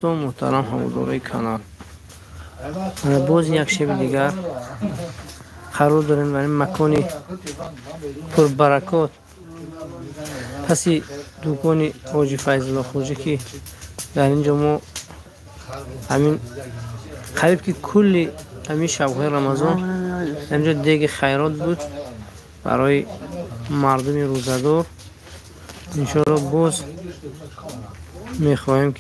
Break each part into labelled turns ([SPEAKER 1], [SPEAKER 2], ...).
[SPEAKER 1] Муҳтарам ҳамудорои канал, боз як шаби дигар қарор дорем дар ин макони пурбаракот, паси дукони ҳоҷи Файзулло Хоҷа, ки дар ин ҷо мо ҳамин қариб ки кулли ҳамин шабҳои Рамазон дар инҷо деги хайрот буд барои мардуми рӯзадор. Иншоалло, боз мехоҳем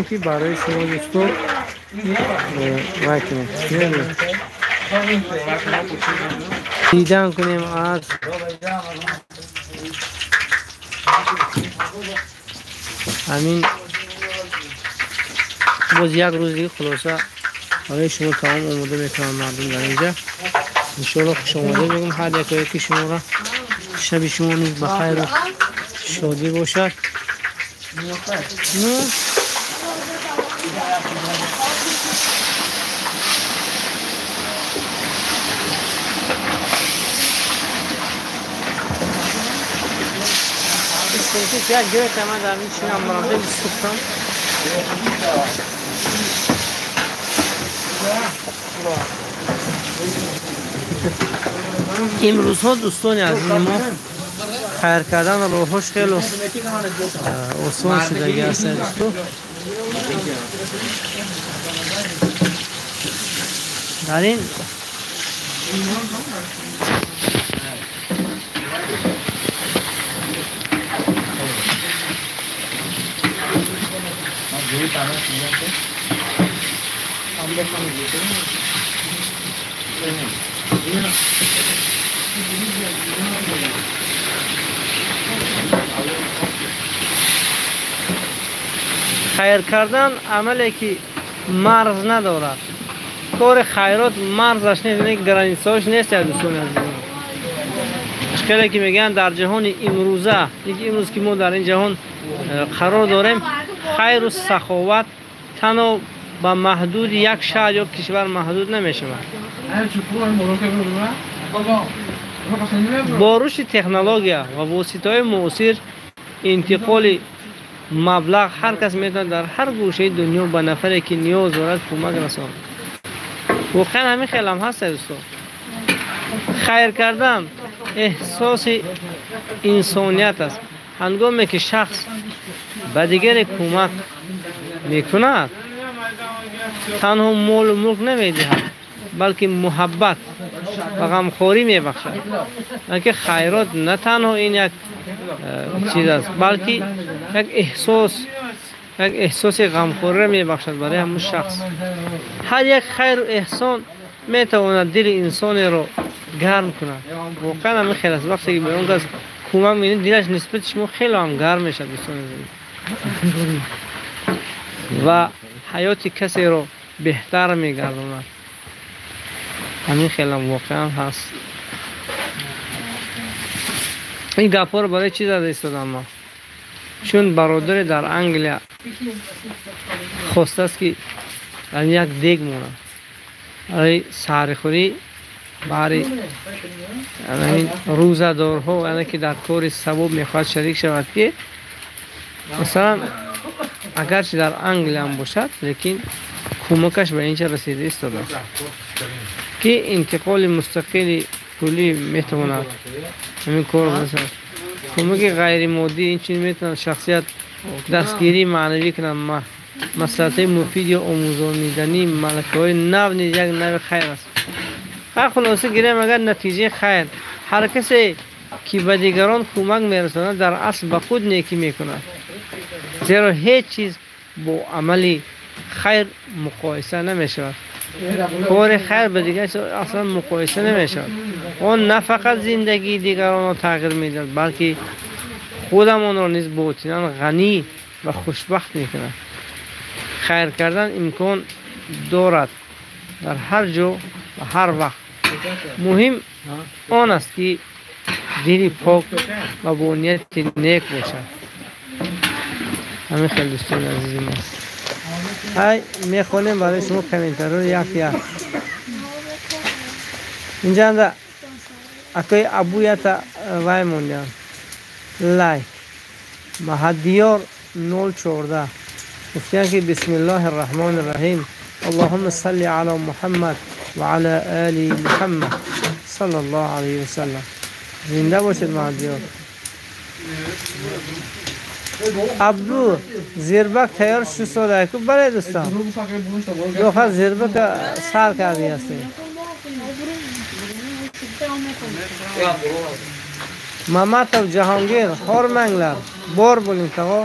[SPEAKER 1] ки барои шумо, дӯстон, вай кунем, дидан кунем аз ҳамин. Боз як рӯз дига, хулоса, барои шумо таом омода мекунанд мардум дар инҷа. Иншоалло, хушомода мегӯм ҳар якое ки шуморо. Шаби шумо низ ба хайру шодӣ бошад. Ну, як гирифта ман дар ин чинам барам, дили сӯхтам. Имрӯзҳо, дӯстони азизи мо, хайр кардан роҳҳош хеле осон шудаги аст, дӯсто. Дар ин хайр кардан амале ки марз надорад. Кори хайрот марзаш нест, границаош нест, дӯстони азиз. Хеле ки мегӯянд, дар ҷаҳони имрӯза, имрӯз ки мо дар ин ҷаҳон қарор дорем, хайру саховат танҳо ба маҳдуди як шаҳр ё кишвар маҳдуд намешавад. Бо рушди технология ва воситаҳои муосир интиқоли маблағ, ҳар кас метавонад дар ҳар гӯшаи дунё ба нафаре ки ниёз дорад кӯмак расонад. Воқеан ҳамин хелам ҳаст, дӯстон. Хайр кардан эҳсоси инсоният аст. Ҳангоме ки шахс ба дигаре кӯмак мекунад, танҳо молу мулк намедиҳад, балки муҳаббат ва ғамхорӣ мебахшад. Балки хайрот на танҳо ин як чиз аст, балки як эҳсоси ғамхориро мебахшад барои ҳамун шахс. Ҳар як хайру эҳсон метавонад дили инсонеро гарм кунад. Воқеан ҳамин хел аст. Вақте ки ба он кас кӯмак мекунед, дилаш нисбати шумо хеле ҳам гарм мешавад, дӯстони азиз, ва ҳаёти касеро беҳтар мегардонад. Ҳамин хелам воқеан ҳаст. Ин гапҳоро барои чӣ зада истодам ман? Чун бародаре дар Англия хостааст, ки дар як дег монад барои саҳрихӯрӣ баҳри ҳамин рӯзадорҳо, яъне ки дар кори савоб мехоҳад шарик шавад, ки масалан, агарчи дар Англиям бошад, лекин кӯмакаш ба инҷа расида истодааст, ки интиқоли мустақили пулӣ метавонад ҳамин кор. Кӯмаки ғайримоддӣ инчунин метавонад шахсият дастгирии маънавӣ кунад. Маслиҳатҳои муфид ё омӯзонидани малакаҳои нав низ як нави хайр аст. Ҳар хулоса гирем, агар натиҷаи хайр: ҳар касе ки ба дигарон кӯмак мерасонад, дар асл ба худ некӣ мекунад, зеро ҳеҷ чиз бо амали хайр муқоиса намешавад. Кори хайр ба дигар аслан муқоиса намешавад. Он на фақат зиндагии дигаронро тағйир медиҳад, балки худамонро низ ботинан ғанӣ ва хушбахт мекунад. Хайр кардан имкон дорад дар ҳар ҷо ва ҳар вақт. Муҳим он аст, ки дили пок ва бо нияти нек бошад. Ҳамин хел, дӯстони азизи мо. Ҳай мехонем барои шумо комментариро як як. Инҷанда акои абуята вай мондиям. Лайк. Маҳаддиёр 014 гуфтиян ки бисмиллоҳи рраҳмони рраҳим аллоҳумма салли ала Муҳаммад ва ала али Муҳаммад саллаллоҳу алайҳи васаллам. Зинда бошед Маҳаддиёр. Абду зирбак тайёр шуд сода ку бале дӯстон. Доха зирбака сар карди ҳастем. Маматов Ҷаҳонгир хорманглар бор bo'ling tog'a.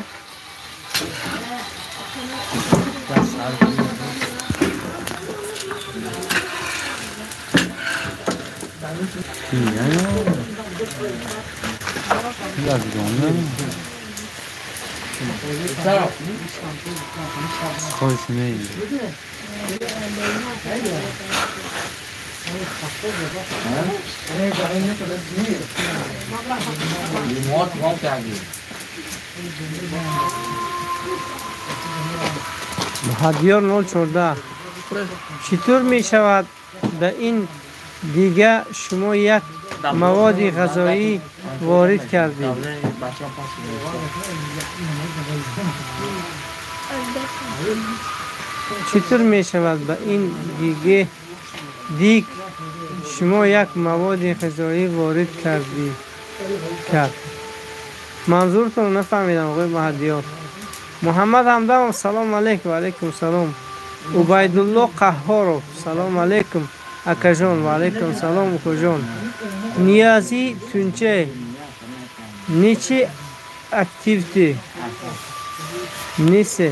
[SPEAKER 1] Маҳаддиёр 014 чӣ тур мешавад ба ин дига шумо як маводи ғизоӣ ворид кардед? Чӣ тур мешавад ба ин диг шумо як маводи ғизоӣ ворид кардед? Кард. Манзуртонро нафаҳмидам оғои Маҳаддиёр. Муҳаммад Ҳамдамов салом алейкум. Ва алейкум салом. Убайдулло Қаҳҳоров салом алейкум. Акажон ва алейкум салом укажон. Ниязӣ Тунче нечи активти нисе.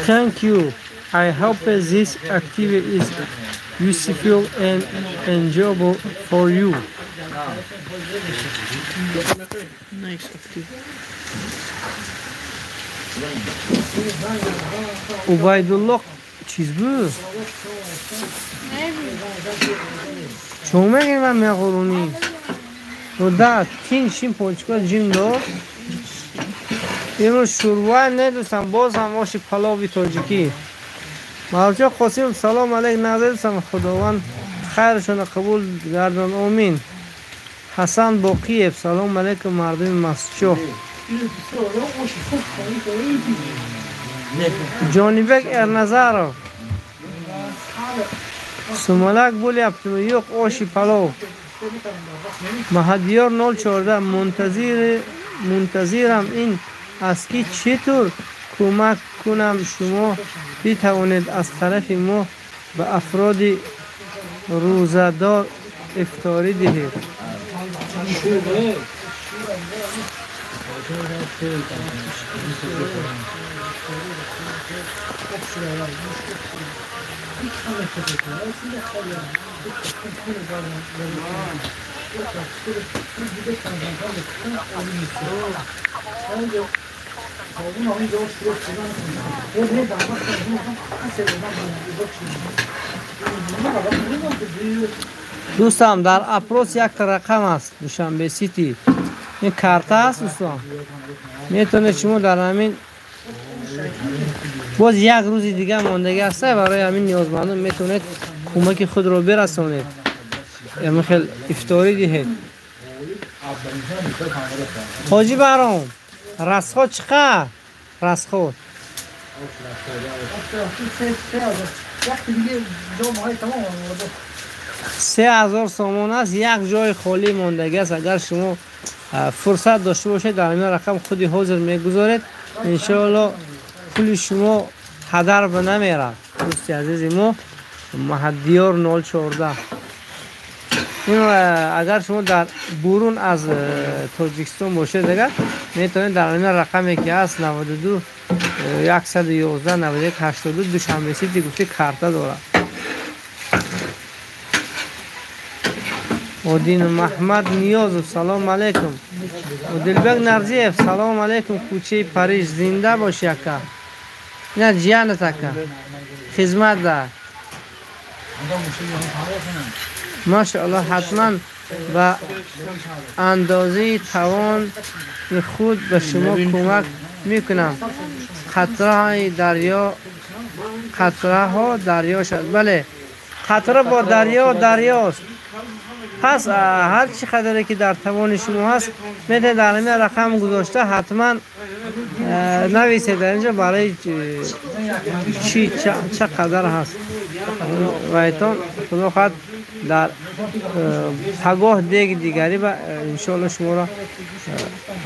[SPEAKER 1] Thank you. I hope this activity is useful and enjoyable for you.
[SPEAKER 2] Nice activity.
[SPEAKER 1] Убайдулло чиз буд? Чо мегӯи ман меғурунӣ? Да, тин шин почка ҷим дор. Имрӯз шӯрбоа не дӯстам, боз ҳам оши палови тоҷикӣ. Мавҷо Қосимов, салом алейк, назар дӯстам, Худованд хайршонро қабул гардон, омин. Ҳасан Боқиев, салом алейкум, мардуми Масчоҳ. Ҷонибек Эрназаров, сумалак bo'lyaptimi? Yo'q, oshi palov. Маҳдиёр 014, мунтазирам ин аст ки чӣ тур кӯмак кунам, шумо битавонед аз тарафи мо ба афроди рӯзадор ифторӣ диҳед. Дӯстам, дар опрос як рақам аст, Душанбе Сити. Ин карта аст дӯстон, метавонед шумо дар ҳамин боз як рӯзи дига мондагӣ аст, барои ҳамин ниёзмандон метавонед кӯмаки худро бирасонед, ҳамин хел ифторӣ диҳед. Ҳоҷӣ Баҳром, расход чӣ қадр? Расход 3000 сомон аст, як ҷои холӣ мондагӣ аст. Агар шумо фурсат дошта бошед, дар ҳамин рақам худи ҳозир мегузоред, иншоалло пули шумо ҳадар ба намерад. Дӯсти азизи мо Маҳдиёр 014. Ин агар шумо дар бурун аз Тоҷикистон бошед, агар метавонед дар ҳамин рақаме ки ҳаст 92 111 91 82 Душанбе Сити гуфти карта дорад. Один Маҳмад Ниёзов, салом алейкум. Одилбек Нарзиев, салом алейкум, кӯчаи Париж, зинда бош яка. Ина ҷиянат ака, хизмат да. Машааллоҳ, ҳатман ба андозаи тавони худ ба шумо кӯмак мекунам. Қатраҳои дарё, қатраҳо дарё шуд. Бале, қатра бо дарё дарёст. Пас ҳар чӣ қадаре ки дар тавони шумо ҳаст, метавонед дар ҳамин рақам гузошта ҳатман нависед дар инҷо барои чӣ чӣ қадар ҳаст. Вайтон худо хоҳад дар пагоҳ деги дигари ба иншоалло шуморо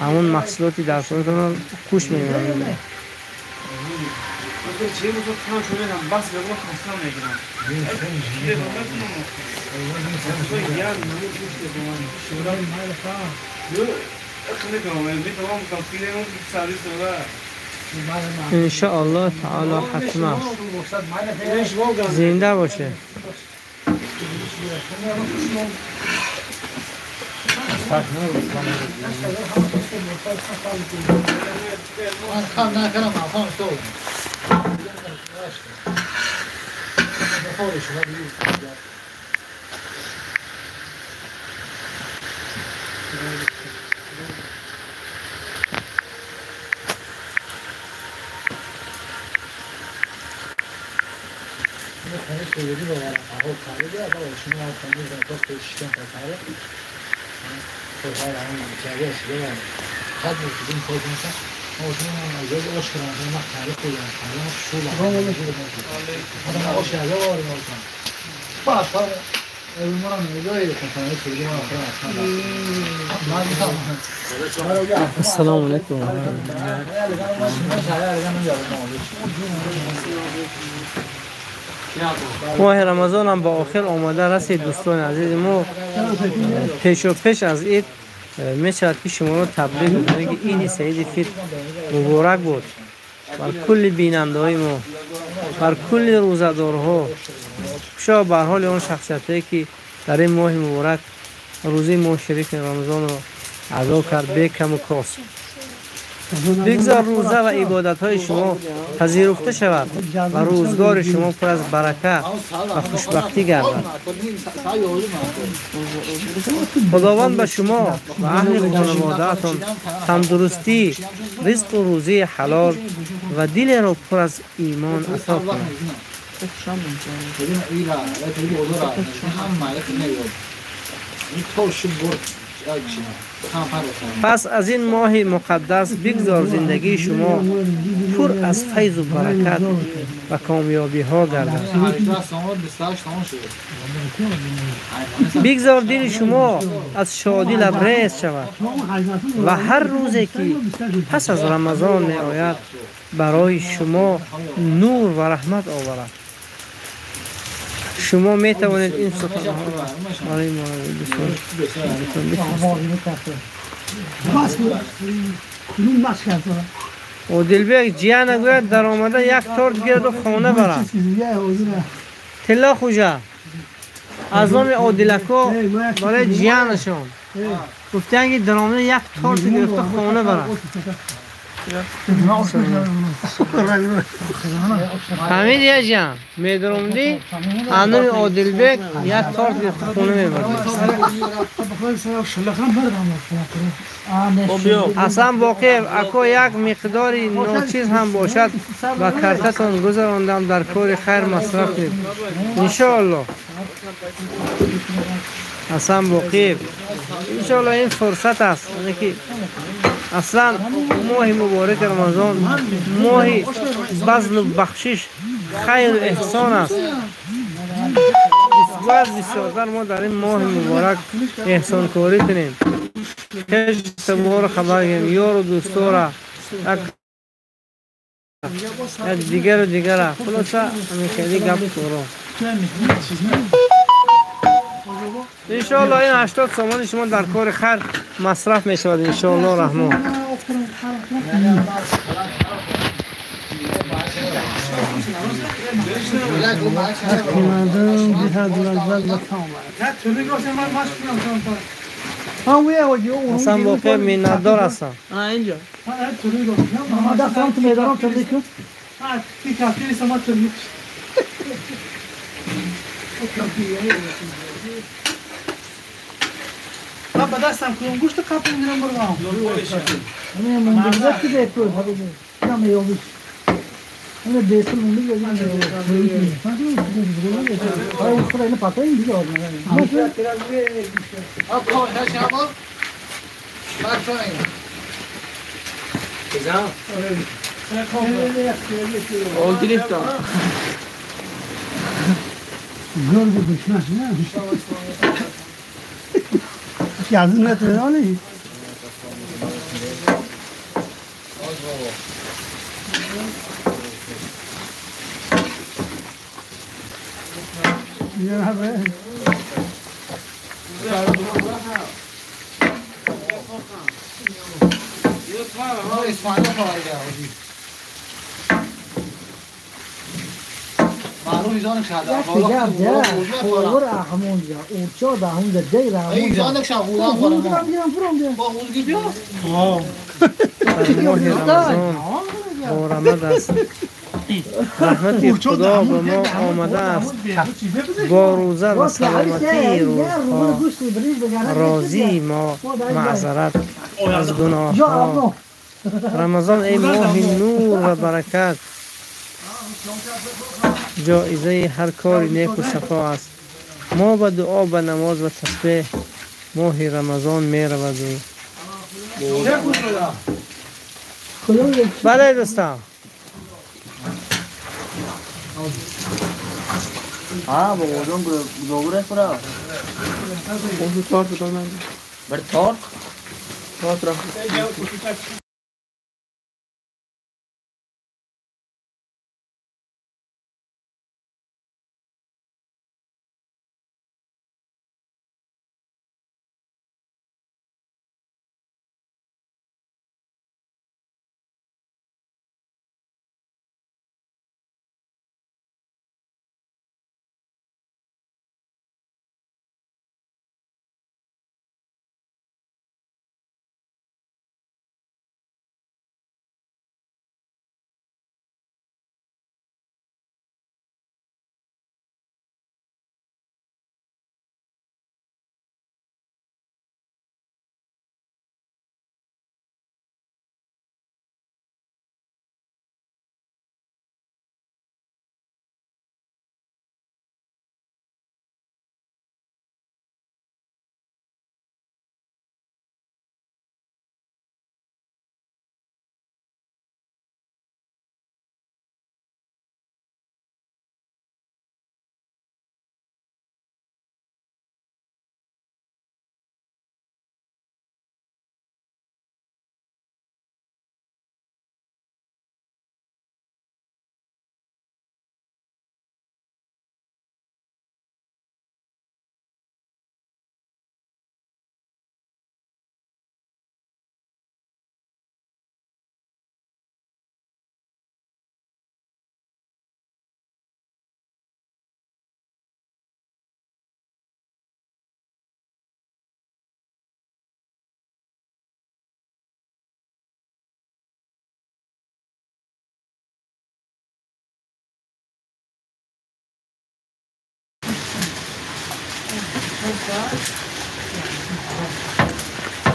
[SPEAKER 1] ҳамон маҳсулоти дарсонатонро хуш мемонад. иншоаллоҳ таоло ҳатман зинда боше. Ассалому алайкум. Моҳи Рамазон ҳам ба охир омода расид дӯстони азизи мо. Пешу пеш аз ид мешавад ки шуморо табрик кунем ки иди саиди фитр муборак буд бар кулли бинандаҳои мо, бар кулли рӯзадорҳо, хушо бар ҳоли он шахсиятҳое ки дар ин моҳи муборак рӯзаи моҳи шарифи Рамазонро адо кард бе каму кос. Бигзор рӯза ва ибодатҳои шумо пазируфта шавад ва рӯзгори шумо пур аз барака ва хушбахтӣ гардад. Худованд ба шумо ва аҳли хонаводаатон тандурустӣ, ризқу рӯзии ҳалол ва дилеро пур аз имон ато кунад. Пас аз ин моҳи муқаддас бигзор зиндагии шумо пур аз файзу баракат ва комёбиҳо гардад. Бигзор дили шумо аз шодӣ лабрез шавад ва ҳар рӯзе ки пас аз Рамазон меояд барои шумо нур ва раҳмат оварад. Шумо метавонед ин суханҳоро барои мо дӯстон бифиристед. Одилбек ҷияна гӯяд даромада як торт гирду хона барад. Тилло хӯҷа аз номи Одилако барои ҷиянашон гуфтанд ки даромада як торт гирифта хона барад. Фаҳмидӣ я ҷиян? Медаромадӣ аз номи Одилбек як торт гирифта хона мебардӣ. Ҳасан Боқиев ако як миқдори ночиз ҳам бошад ба картатон гузарондам, дар кори хайр масраф кунед иншоалло. Ҳасан Боқиев иншоалло ин фурсат аст, ки аслан моҳи муборак Рамазон моҳи базлу бахшиш, хайру эҳсон аст. Бояд бисёртар мо дар ин моҳи муборак эҳсонкорӣ кунем. Хештаборро хабар гирем, ёру дӯстора, як дигару дигара. Хулоса ҳамин хеле гап коро. Иншоалло ин 80 сомони шумо дар кори хайр масраф мешавад иншоалло раҳмон. Ҳасан Боқиев миннатдор ҳастам.
[SPEAKER 2] من به دستم کنم گوشت قپل میرم برم.
[SPEAKER 3] Yazın ne tane? Ya be.
[SPEAKER 1] Борамад аст. Раҳмати Худо ба мо омадааст. Бо рӯза ва саломатии рӯзҳо розии мо маъзарат аз гуноҳҳо. Рамазон эй моҳи нур ва баракат, ҷоизаи ҳар кори неку сафо аст. Мо ба дуо, ба намоз ва тасбеҳ моҳи Рамазон мераваду. Бале дӯстам.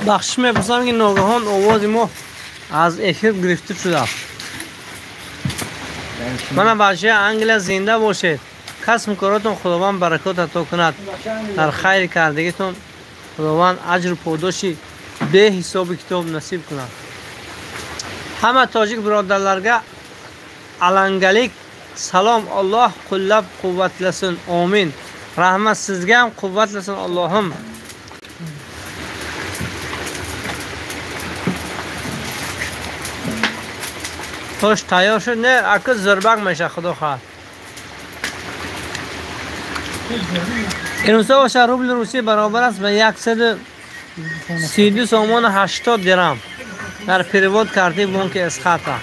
[SPEAKER 1] Бахшиш мепурсам, ки ногаҳон овози мо аз эфир гирифта шудааст. Мана бачаи Англия, зинда бошед. Касбу коротон Худованд баракот ато кунад. Дар хайри кардагитон Худованд аҷру подоши беҳисоби китоб насиб кунад. Ҳама тоҷик биродарларга алангалик салом. Аллоҳ қуллаб қувватлаsin. Омин. Раҳмат, sizga ham quvvatlasin Allohim. Xo'sh, tayyor шуд, не, ака зирбак меша, худо хоҳад. Имрӯза боша рубли русӣ баробар аст ба 132 сомону 80 дирам дар перевод карти бонки Эсхата.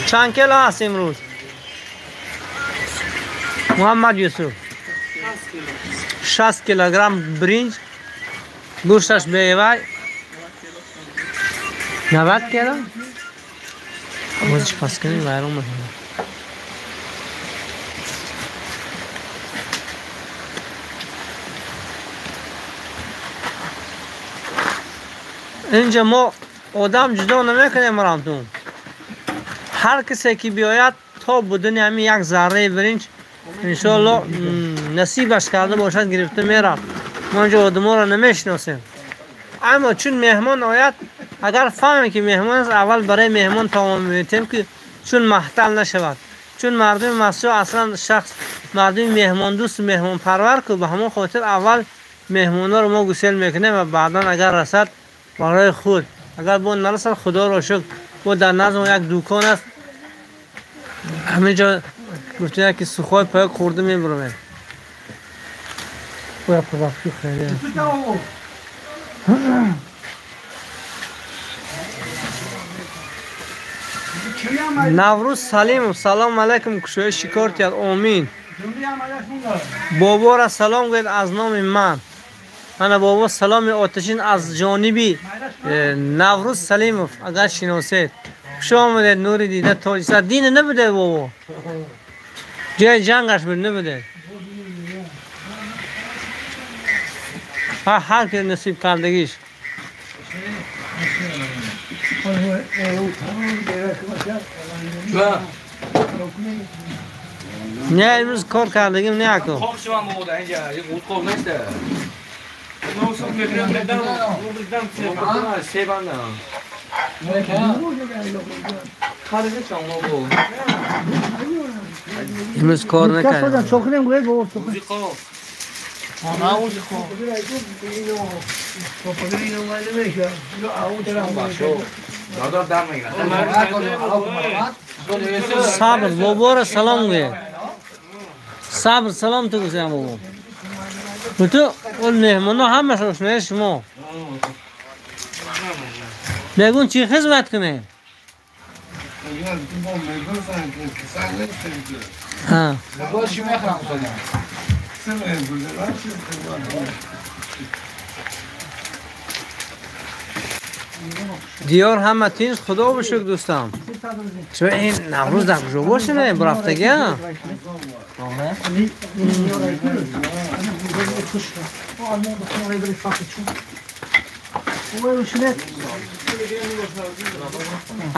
[SPEAKER 1] Чанд кило аст имрӯз? Муҳаммад Юсуф. 60 килограмм бринҷ, гӯшташ бевай 90 кило. Овозиш паст кунем, вайрон мекунад. Инҷа мо одам ҷудо намекунем, рамтун. Ҳар касе ки биёяд, то будани ҳамин як зарраи биринҷ, иншоалло насибаш карда бошад, гирифта меравад. Мо инҷо одаморо намешиносем. Аммо чун меҳмон ояд, агар фаҳмем ки меҳмон аст, аввал барои меҳмон таом метем, ки чун маҳтал нашавад. Чун мардуми масҷид аслан шахс мардуми меҳмондӯсту меҳмонпарвар ку, ба ҳамон хотир аввал меҳмонҳоро мо гусел мекунем ва баъдан агар расад барои худ, агар бо нарасад, худоро шукр, бо дар назди мо як дукон аст, ҳаминҷо гуфтем ки сухой паёк хӯрда мебуравем. Наврӯз Салимов, салом алайкум, кушои шикор тиҳад, омин. Бобора салом гӯед аз номи ман. Ана бобо, саломи оташин аз ҷониби Наврӯз Салимов, агар шиносед. Хуш омадед, нури дида тоҷиса. Дина набудед бобо? Ҷои ҷангаш буд, набудед. Ҳар ки насиб кардагиш. Не, имрӯз кор кардагим не ако. Имрӯз кор накардем. Сабр, бобора салом гӯед. Сабр, салом ту гӯсем бобо. Буту он меҳмонҳо ҳамаш ошнои шумо. Мегӯн чӣ хизмат кунем? Диёр ҳама тинч, худо бошук дӯстам. Чун ин Наврӯз дар куҷо боше, не бурафтагия?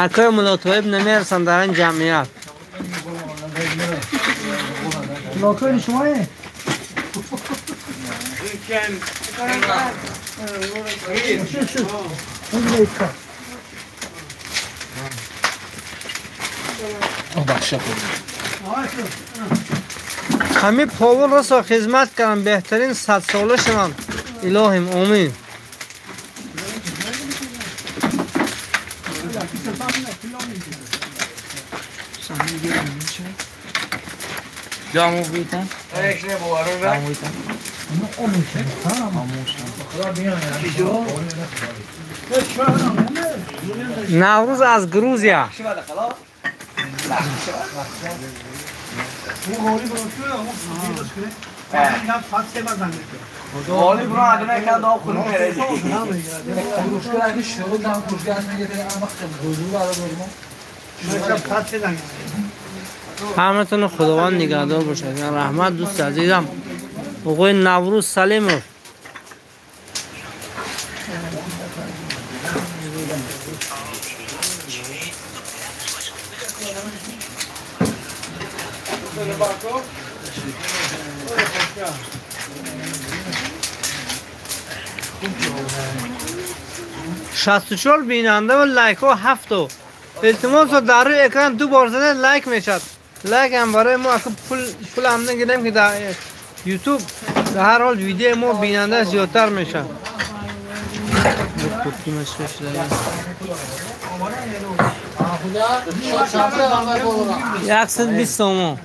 [SPEAKER 1] Акои мулотоиб намерасанд дар ин ҷамъият. Ҳамин повар расо хизмат кардам, беҳтарин садсола шавам. Илоҳим, омин. Наврӯз аз Грузия. Ҳаматон Худованд нигаҳдор бошад. Раҳмат, дӯсти азизам. Оғои Наврӯз Салимов. 64 бинанда ва лайкҳо 7. Илтимос дар рӯи экран 2 бор зада лайк мешавад. Лайк ҳам барои мо пул ҳам нагирем ки дар ютуб дар ҳар ҳол видеои мо бинанда зиёдтар мешавад. 120 сомон.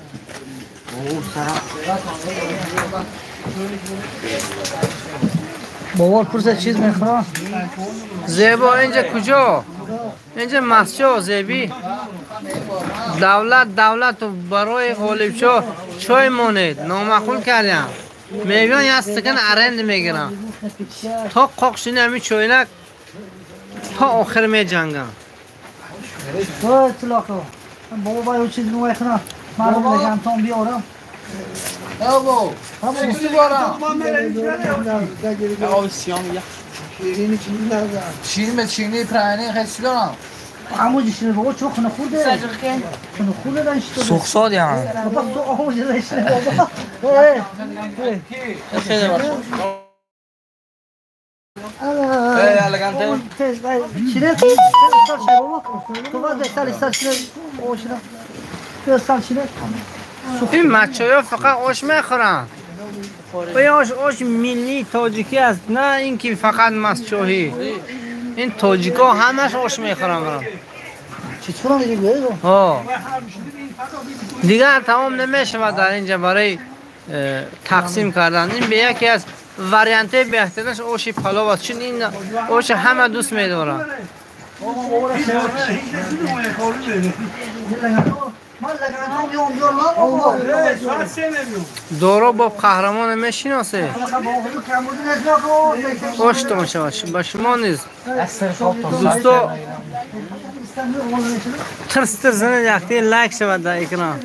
[SPEAKER 2] Бовар пурса чиз мехӯрам.
[SPEAKER 1] Зебо инҷа куҷо? Инҷа масҷо зеби. Давлат давлат барои ғолибшо чой монед. Номаъқул кардям. Мегӯянд як стакан аренд мегирам. То қоқ шуни ҳамин чойнак то охир меҷангам.
[SPEAKER 2] Бобо бай чиз мехӯрам. Мардум мегӯям том биёрам.
[SPEAKER 3] شیرین پرانی خیلی دارم.
[SPEAKER 2] عموجی شیرین بابا چون خونه خورده. خونه خورده داشت.
[SPEAKER 3] سوخساد یعنی.
[SPEAKER 2] بابا تو آموزی داشت بابا.
[SPEAKER 3] خیلی باشه.
[SPEAKER 2] شیرین بابا تو باید سال شیرین اوشنا. سال شیرین.
[SPEAKER 1] این مچه‌ها فقط آش میخورن. این آش ملی تاجیکی است، نه اینکه فقط مسچوهی. این تاجیکا همش آش میخورن. ها دیگر تمام نمیشود در اینجا برای تقسیم کردن. این به یکی از وریانت بهترش آش پلاو است، چون این آش همه دوست میدارن. دورو با قهرمان میشناسه. خوشتون شود با شما نیز دوستا. ترس ترس زنه یکتی لایک شود در اکران.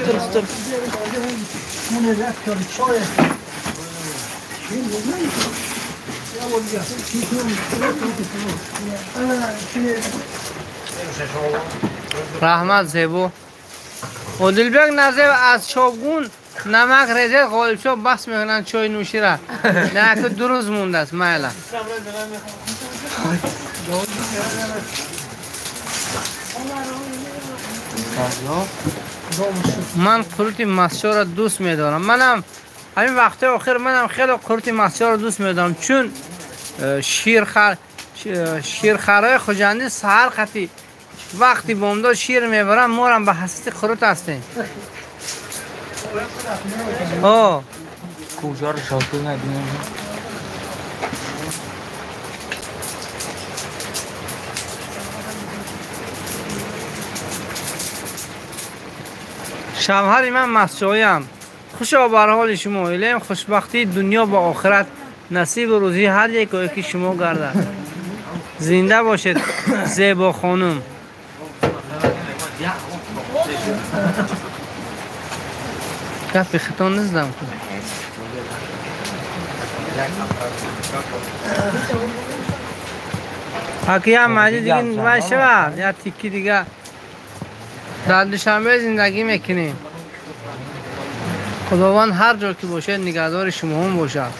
[SPEAKER 1] ترس ترس. Раҳмат зебо. Одилбек Назаров аз Чобгун намак резер ғолибшо баҳс мекунанд чой нӯшира. На ду рӯз мондааст майла. Ман қурути масчоро дӯст медорам. Манам ҳамин вақтҳои охир манам хеле қурути масчоро дӯст медорам, чун ширхарҳои хуҷандӣ саҳар қати вақти бомдод шир мебаранд, моам ба ҳасрати қурут ҳастем.
[SPEAKER 3] Куҷоро шокир набинем.
[SPEAKER 1] Шавҳари ман масҷоям. Хушо бар ҳоли шумо. Илоҳим хушбахтии дунё ва охират насибу рӯзии ҳар яке шумо гардад. Зинда бошед зебо хонум. Гапи хитон нездам. Аки я мади дига вай шавад, я тикки дига дар Душанбе зиндагӣ мекунем. Худованд ҳар ҷо ки бошед нигаҳдори шумоҳон бошад.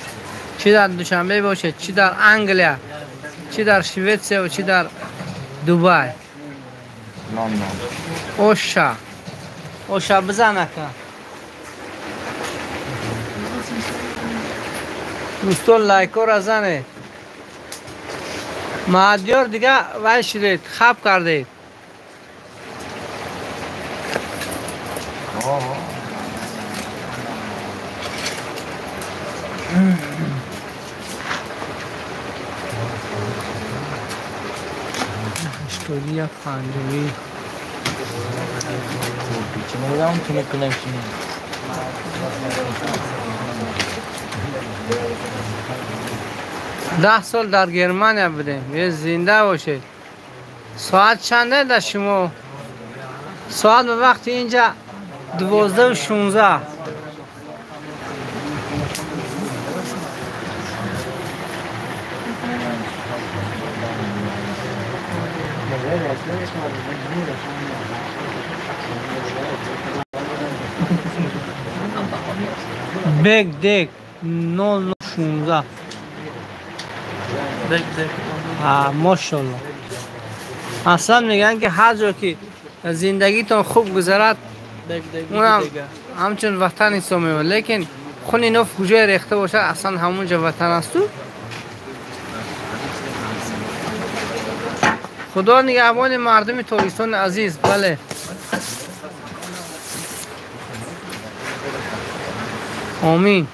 [SPEAKER 1] Чӣ дар Душанбе бошед, чӣ дар Англия, чӣ дар Шветсия ва чӣ дар Дубай. Оша. Оша бизан ака. Дӯстон лайкҳоро занед. Маҳдиёр дига вай шудед, хаб кардед. Ҳаштодия панҷои. 10 сол дар Германия будем. Зинда бошед. Соат чанде дар шумо? Соат ба вақти инҷа 12:16. Бек дек 0016.
[SPEAKER 3] Бек дек.
[SPEAKER 1] Мошалло. Аслан мегӯянд ки ҳар ҷо ки зиндагитон хуб гузарад, унам ҳамчун ватан ҳисоб меёбад. Лекин хуни ноф куҷое рехта бошад, аслан ҳамон ҷо ватан асту. Худо нигаҳбони мардуми Тоҷикистони азиз. Бале. Омин.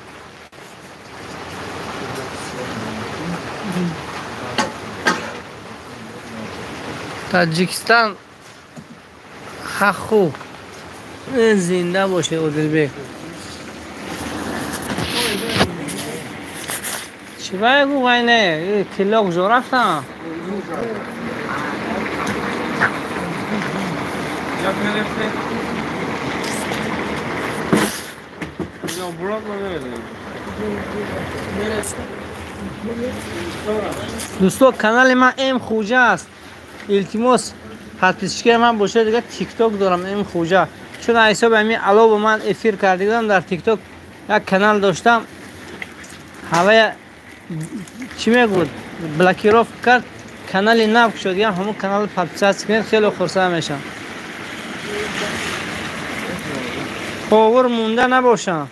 [SPEAKER 1] Таҷикистон хаху зинда бошед, Одилбек. Чӣ вай гу вай не, тилло куҷо рафтам? Дӯсто, канали ман М Хуҷа аст. Илтимос, подписчикаи ман бошед, дига тикток дорам М Хуҷа. Чун ҳисоби ҳамин ало ба ман эфир кардагидам дар тикток як канал доштам. Ҳавая чӣ мегӯд? Блокировка кард, канали нав кушод. Дигам ҳамон каналро подписаться кунед, хеле хурсанд мешавам. Повур монда набошам.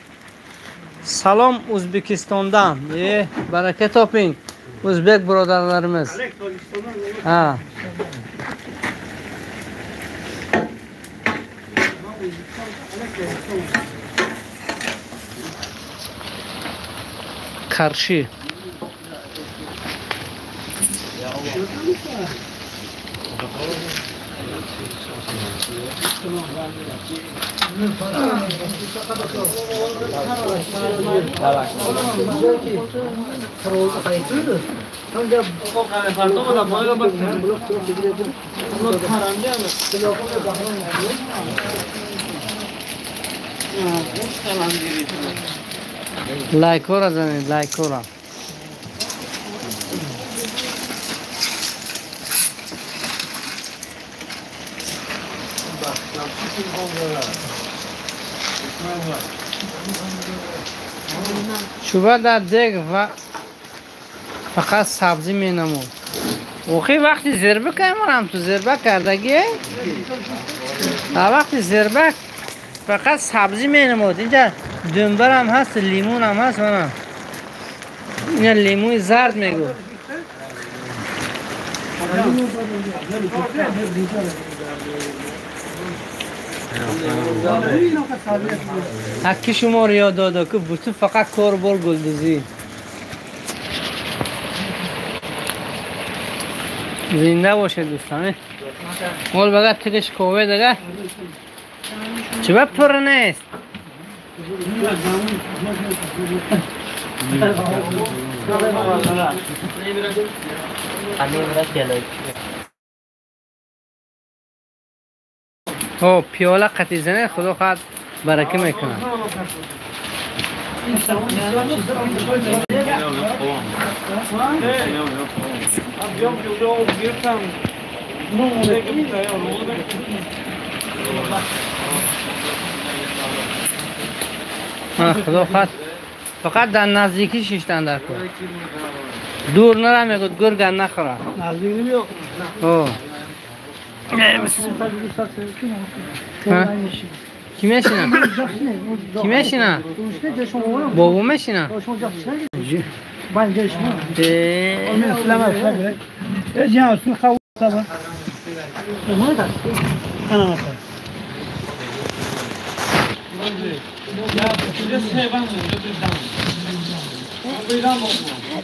[SPEAKER 1] Салом Ӯзбекистондан. Барака топинг ӯзбек бародарларimiz. Ha. Qarshi. Лайкора занед, лайкора. Чӯба дар дег ва фақат сабзӣ менамуд. Охи вақти зирба каймонам ту зирба кардагӣ? Вақти зирба фақат сабзӣ менамуд. Инҷа думбарам ҳаст, лимунам ҳаст, мана. Ина лимуи зард мегӯ. Ҳакки шуморо ёд дода ки буту фақат корбор гулдузӣ. Зинда бошед дӯстон. Мол бага тигиш кове дага. Чиба пур нест? О, пиёла қатӣ занед, худо хоҳад барака мекунад. Худо хоҳад фақат дар наздикӣ шиштан дар кор. Дур нара мегӯд, гурга нахӯрад. Ки мешина? Ки мешина? Бобо мешина?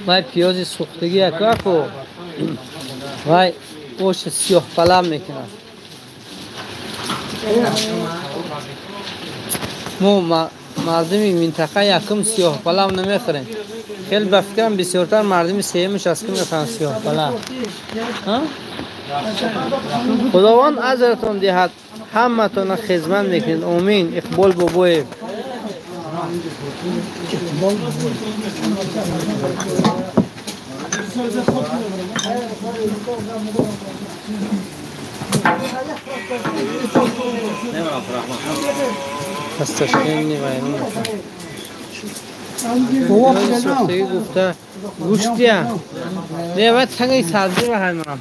[SPEAKER 1] Вай пиёзи сӯхтагӣ яку вай ош сиёҳпалав мекунад. Мо мардуми минтақа якум сиёҳпалав намехӯрем. Хеле ба фикрам бисёртар мардуми сеюмш аст ки мехӯранд сиёҳпалав. Худованд аҷратон диҳад, ҳаматона хизмат мекунед. Омин. Иқбол Бобоев. Аз Ташкент вайрон сӯхтагӣ гуфта гӯштия не вай таги сабзӣ ва ҳаймонам.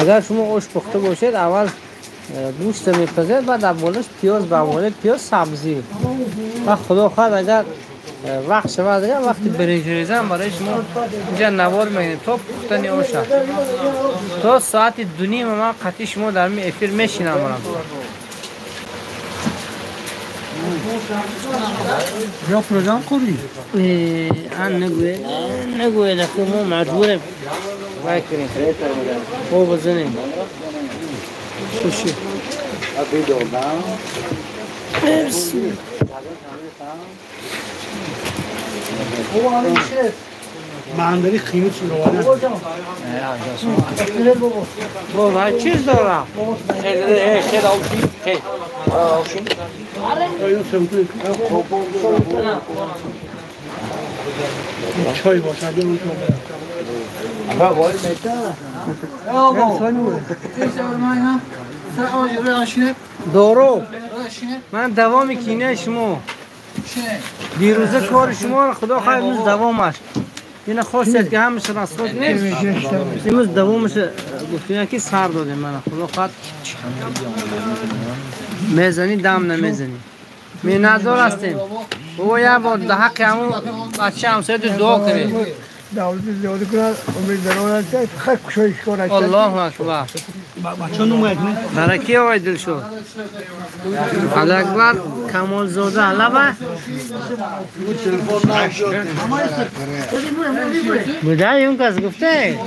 [SPEAKER 1] Агар шумо ош пухта бошед, аввал гӯшта мепазед, баъд дар болаш пиёз, ба болаи пиёз сабзӣ. Ва худо хоҳад, агар вақт шавад, агар вақти биринҷрезам барои шумо инҷа навор мегирем то пухтани оша. То соати 2:30 ман қатъи шумо дар ин эфир мешинам.
[SPEAKER 2] Я программ кори?
[SPEAKER 1] Ан нагӯед, нагӯед, ахи мо маҷбурем. Вай кунем. О бизанем. Хуши.
[SPEAKER 2] Мандали қимат шуд.
[SPEAKER 1] Бо чиз дорам.
[SPEAKER 2] Чой бошад.
[SPEAKER 1] Дору. Ман давоми кинаи шумо. Дирӯза кори шуморо худо хоҳад имрӯз давом аст. Ина хостед ки ҳамаша расход нест. Имрӯз давомаша гуфтем ки сар додем. Мана худо хоҳад мезанӣ, дам намезанӣ. Миннатдор ҳастем. Бобо як бор дар ҳаққи ҳамун бача ҳамсояту дуо кунед.
[SPEAKER 2] Давлати зиёда кунад, умед дарорад, хеле кушоиш кор аст.
[SPEAKER 1] Аллоҳу акбар. Бараки овай Дилшод. Алиакбар Камолзода лаба будай он кас гуфте.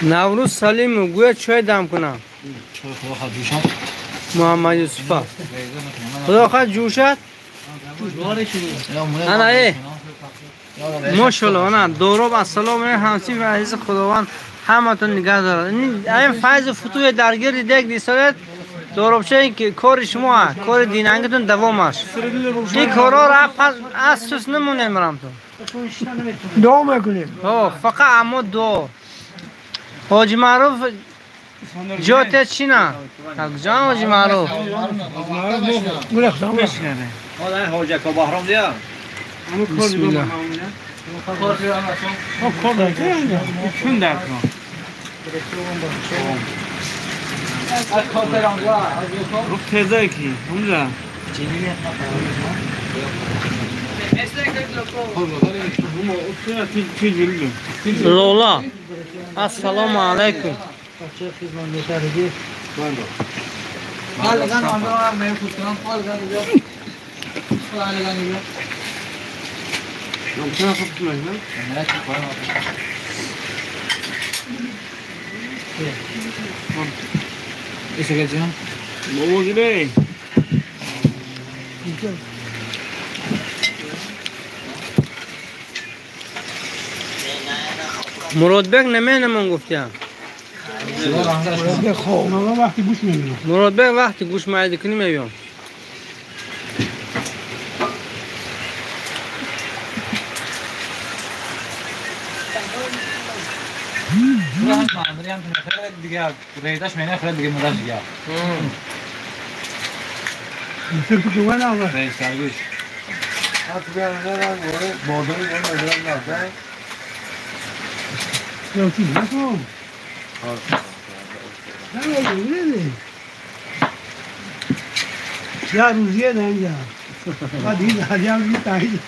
[SPEAKER 1] Наврӯз Салимов гӯяд чой дам кунам. Муҳаммад Юсуфа. Худо хоҳад ҷӯшад. Ана э. Мошалло, ана дороб ассалому алайкум ҳамсин ва азизи Худованд ҳаматон нигаҳ дорад. Ин файзу футуҳе дар гирди дег дисолед. Доробча ин кори шумо аст, кори динангитон давом аст. Ин корҳоро аз сус намонем рамтон.
[SPEAKER 2] Дуо мекунем.
[SPEAKER 1] Фақат аммо дуо. Ҳоҷи Маъруф ҷоте чина? Ҷон Ҳоҷи Маъруф. Бисмиллаҳ. Лола, ассалому алайкум. Муродбек наменамон гуфтям. Муродбек вақти гӯш майда кунӣ меём.
[SPEAKER 2] Ya روزیه نه اینجا. بعد این هدیه هم تایید.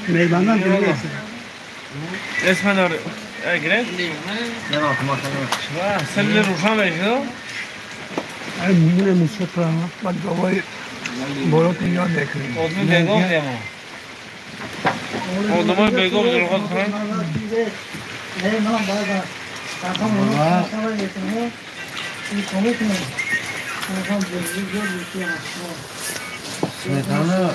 [SPEAKER 2] میبندن دیگه.
[SPEAKER 4] اسم داره گرفت؟
[SPEAKER 3] نه نه
[SPEAKER 4] سل روشن بشه.
[SPEAKER 2] ای میمونه موسیقی بعد دوباره بالا یاد نکنیم.
[SPEAKER 4] آدم بیگم دیمو. آدمای بیگم جلوه کنن.
[SPEAKER 5] Сметана.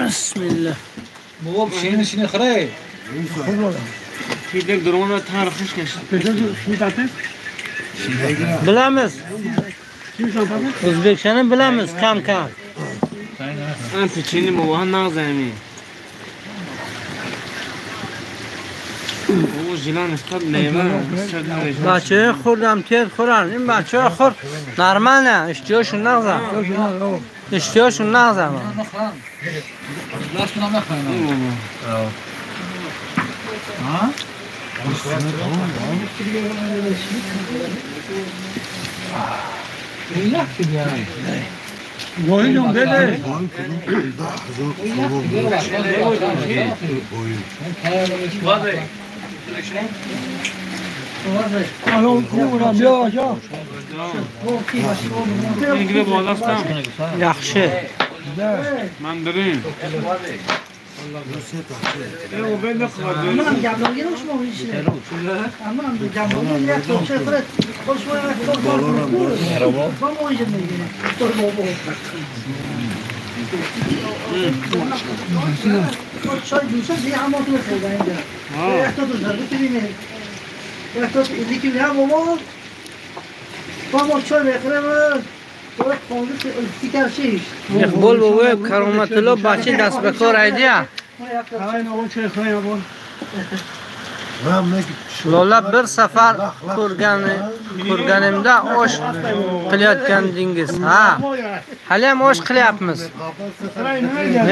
[SPEAKER 1] Bismillah. Bilamiz. O'zbekchani bilamiz kam-kam. Бачаҳои хурдам тез хӯранд. Ин бачаҳои хурд нормально, иштиҳошон нағзам. Иштиҳошон нағзам. Yaxshi. Иқбол бобоев Кароматулло бача даст ба кор айдия. Lola bir safar ko'rganimda osh qilayotgandingiz. Ha. Hali ham osh qilyapmiz.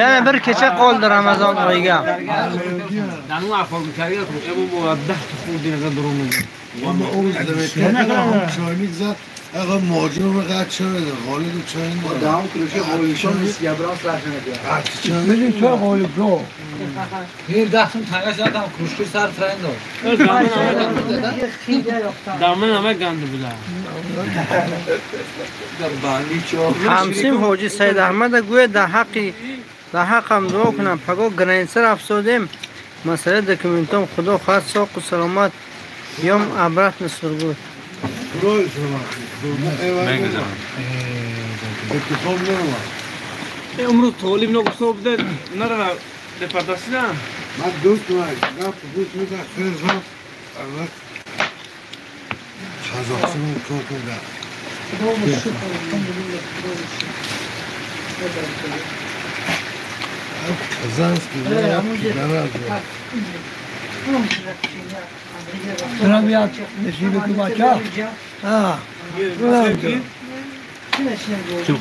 [SPEAKER 1] Yana bir kecha qoldi Ramazon oyiga.
[SPEAKER 5] آقا ماجون رو قطع چرا غالب چای نداره
[SPEAKER 3] دهم کلوچه غالبشون نیست گبران سرش نمیده
[SPEAKER 2] میدین تو غالب رو
[SPEAKER 3] این دستم تنگش دادم کروشکی سر ترین داد
[SPEAKER 4] دامن همه گند بوده
[SPEAKER 1] ҳамсим ҳоҷи Саид Аҳмада гӯяд дар ҳаққам дуо кунам паго граница рафсодем масъалаи документом худо хоҳад соқу саломат ём обратно Сургут.
[SPEAKER 4] امروز طالب نگفته بوده نره دپارتاسینا
[SPEAKER 5] من دوست دارم دوست میدم خیلی زود اول قزاقستان کار کردم.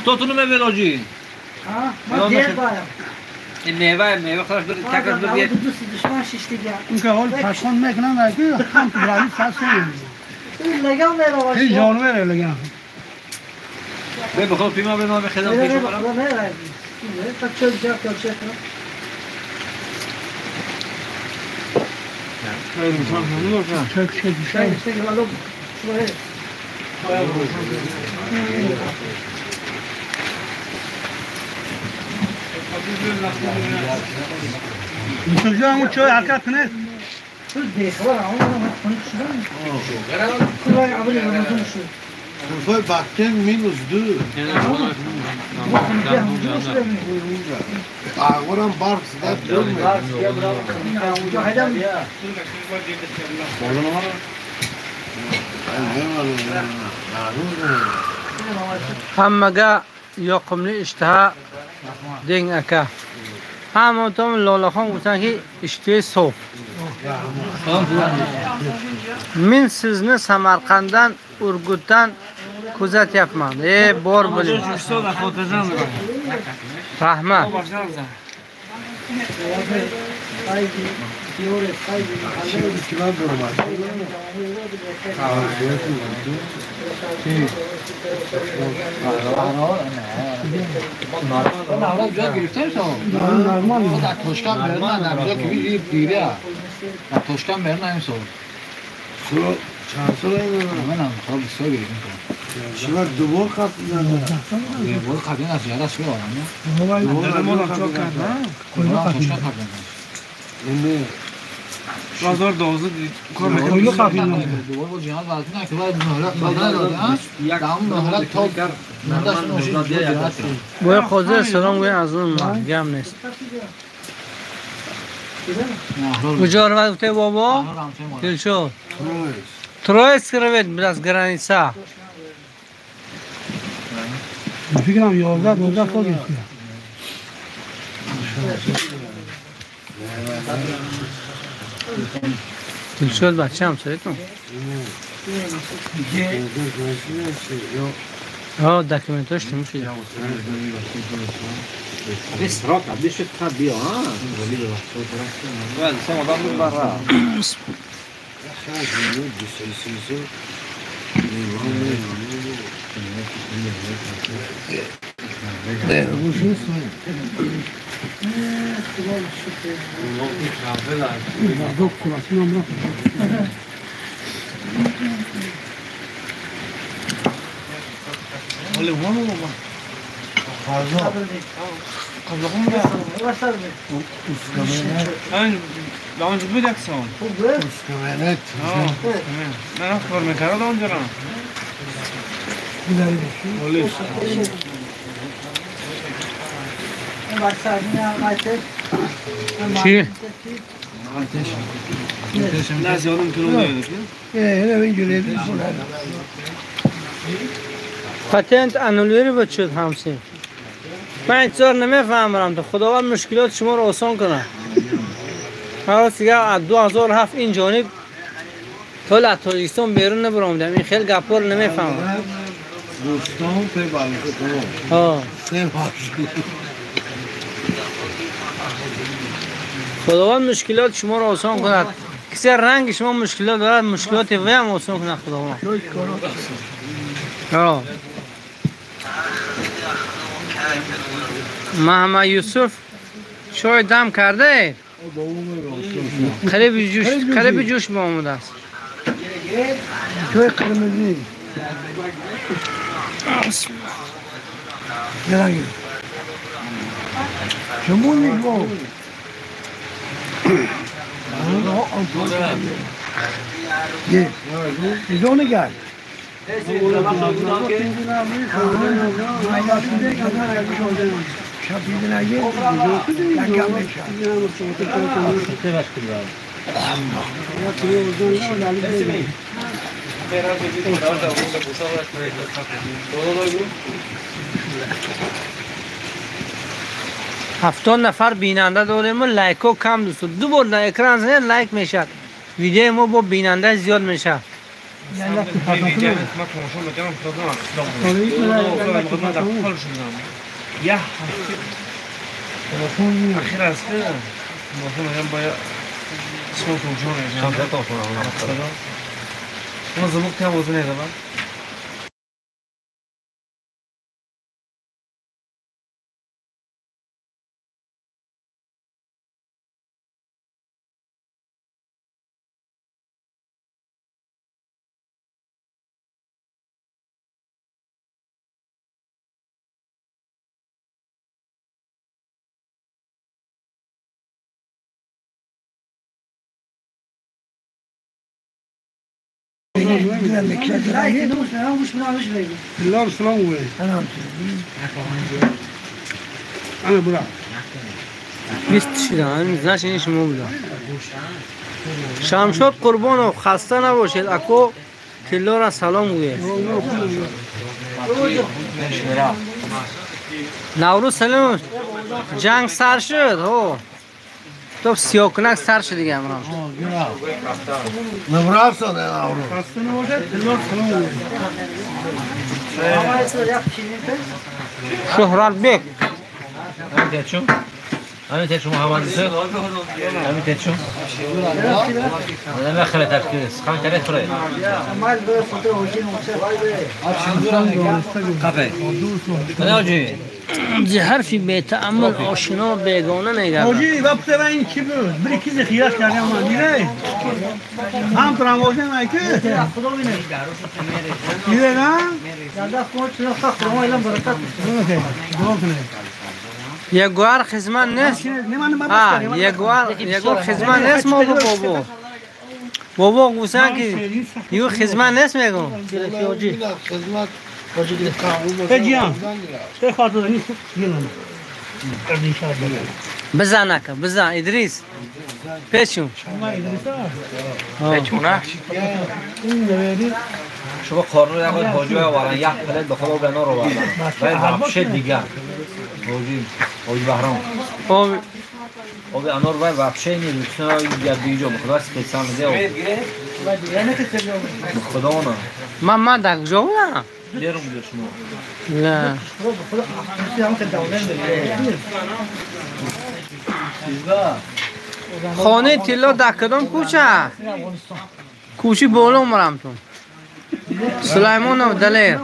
[SPEAKER 3] Кто-то на мелодии. میوه خلاص بر تکرار بر بیاد.
[SPEAKER 2] اون که حال پشمان میکنن و هم تو برای فصل این جانوره لگم.
[SPEAKER 3] به بخواب پیما به نام خدام پیش برم.
[SPEAKER 2] یوسف جان اون چای حرکت کنه.
[SPEAKER 5] För backen -2. Ağoran barf zad görmedi.
[SPEAKER 1] Hammaga yoqimli ishtaha deng aka. Hamma tom Lolaxon o'sanki ishtahi sof. Men sizni Samarqanddan, Urgutdan kuzatyapman. Bor bo'ling. Rahmat.
[SPEAKER 5] شما دوبار قبل نه
[SPEAKER 3] دوبار قبل نه زیاد است
[SPEAKER 5] نه
[SPEAKER 4] 2012
[SPEAKER 2] کار قبل
[SPEAKER 3] دوبار با جهان وضعی نه که باید مهلت داده دام مهلت تا
[SPEAKER 1] باید خدا سلام گوی از اون گم نیست. کجا رو گفته بابا؟ دلشاد ترویسک روید از گرانیسا
[SPEAKER 2] فکرم 11 12 سال گرفته.
[SPEAKER 1] دلشاد بچه هم سایتون ها داکیومنتاش تموم شده.
[SPEAKER 3] بس راكع بديش تخبي ها
[SPEAKER 4] آنجا بود یک سال. من کار میکردم آنجا را.
[SPEAKER 1] چی؟
[SPEAKER 4] نه زیادم کنون
[SPEAKER 1] پتنت انولوری بود شد همسین. من انتظار نمیفهمم تو خداوند مشکلات شما رو آسان کنه. من دیگه از 2007 این جانب تا از تاجیکستان بیرون نبرامدم. این خیلی گپا رو نمیفهمم.
[SPEAKER 5] دوستان پی
[SPEAKER 1] ها خداوند مشکلات شما رو آسان کند. کسی رنگ شما مشکلات دارد مشکلات وی هم آسان کند خداوند. ها محمد یوسف چای دم کرده قریب جوش با آمده است.
[SPEAKER 2] چای قرمزی شمون با
[SPEAKER 1] 70 نفر بیننده داریم و لایک ها کم دوست. دو بار در اکران زنید لایک میشد. ویدیو ما با بیننده زیاد میشه. شمشاد قربانов хаста набошед ако тиллора салом гӯед. Наврӯз салом ҷанг сар шуд ҳо то сиёҳкунак сар шуд дига амрон. Шӯҳратбек
[SPEAKER 3] همین تچو محمد یوسف همین تچو نه خیلی تفکر است خان کله خوره قفه نه آجی
[SPEAKER 1] ҳарфи бетааммул ошино бегона мегардад.
[SPEAKER 2] Ҳоҷӣ вақте ва ин чӣ буд? Бири ки захираш кардам ман диде? Ҳам трамвоҷа майки? Диде на?
[SPEAKER 1] Ягуар хизмат нест? Ягуар хизмат нест мо бобо. Бобо гуфтан ки ю хизмат нест мегӯм.
[SPEAKER 5] Хизмат
[SPEAKER 1] بزن اکا بزن ادریس پیچون
[SPEAKER 6] پیچونه شما قانون آقای حاجی آوردن یک پلت به خدا بنا رو آوردن و وحشه دیگه حاجی بهرام آب انار و وحشه نیست یا دیجا به خدا سپیسان ده خدا نه
[SPEAKER 1] من در کجا بودم؟
[SPEAKER 6] بیرون بودی شما
[SPEAKER 1] نه خانه طلا در کدام کوچه؟ کوچه بالا مرم تو سلیمان دلیر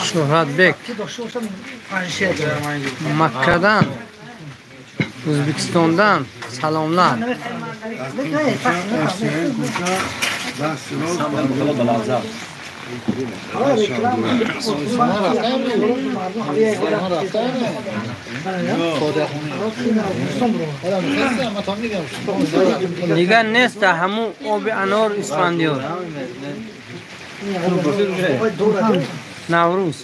[SPEAKER 1] شهرت بек Маккадан O'zbekistondan salomlar. Дигар нест ҳамун оби анор Исфандиёр. Наврӯз.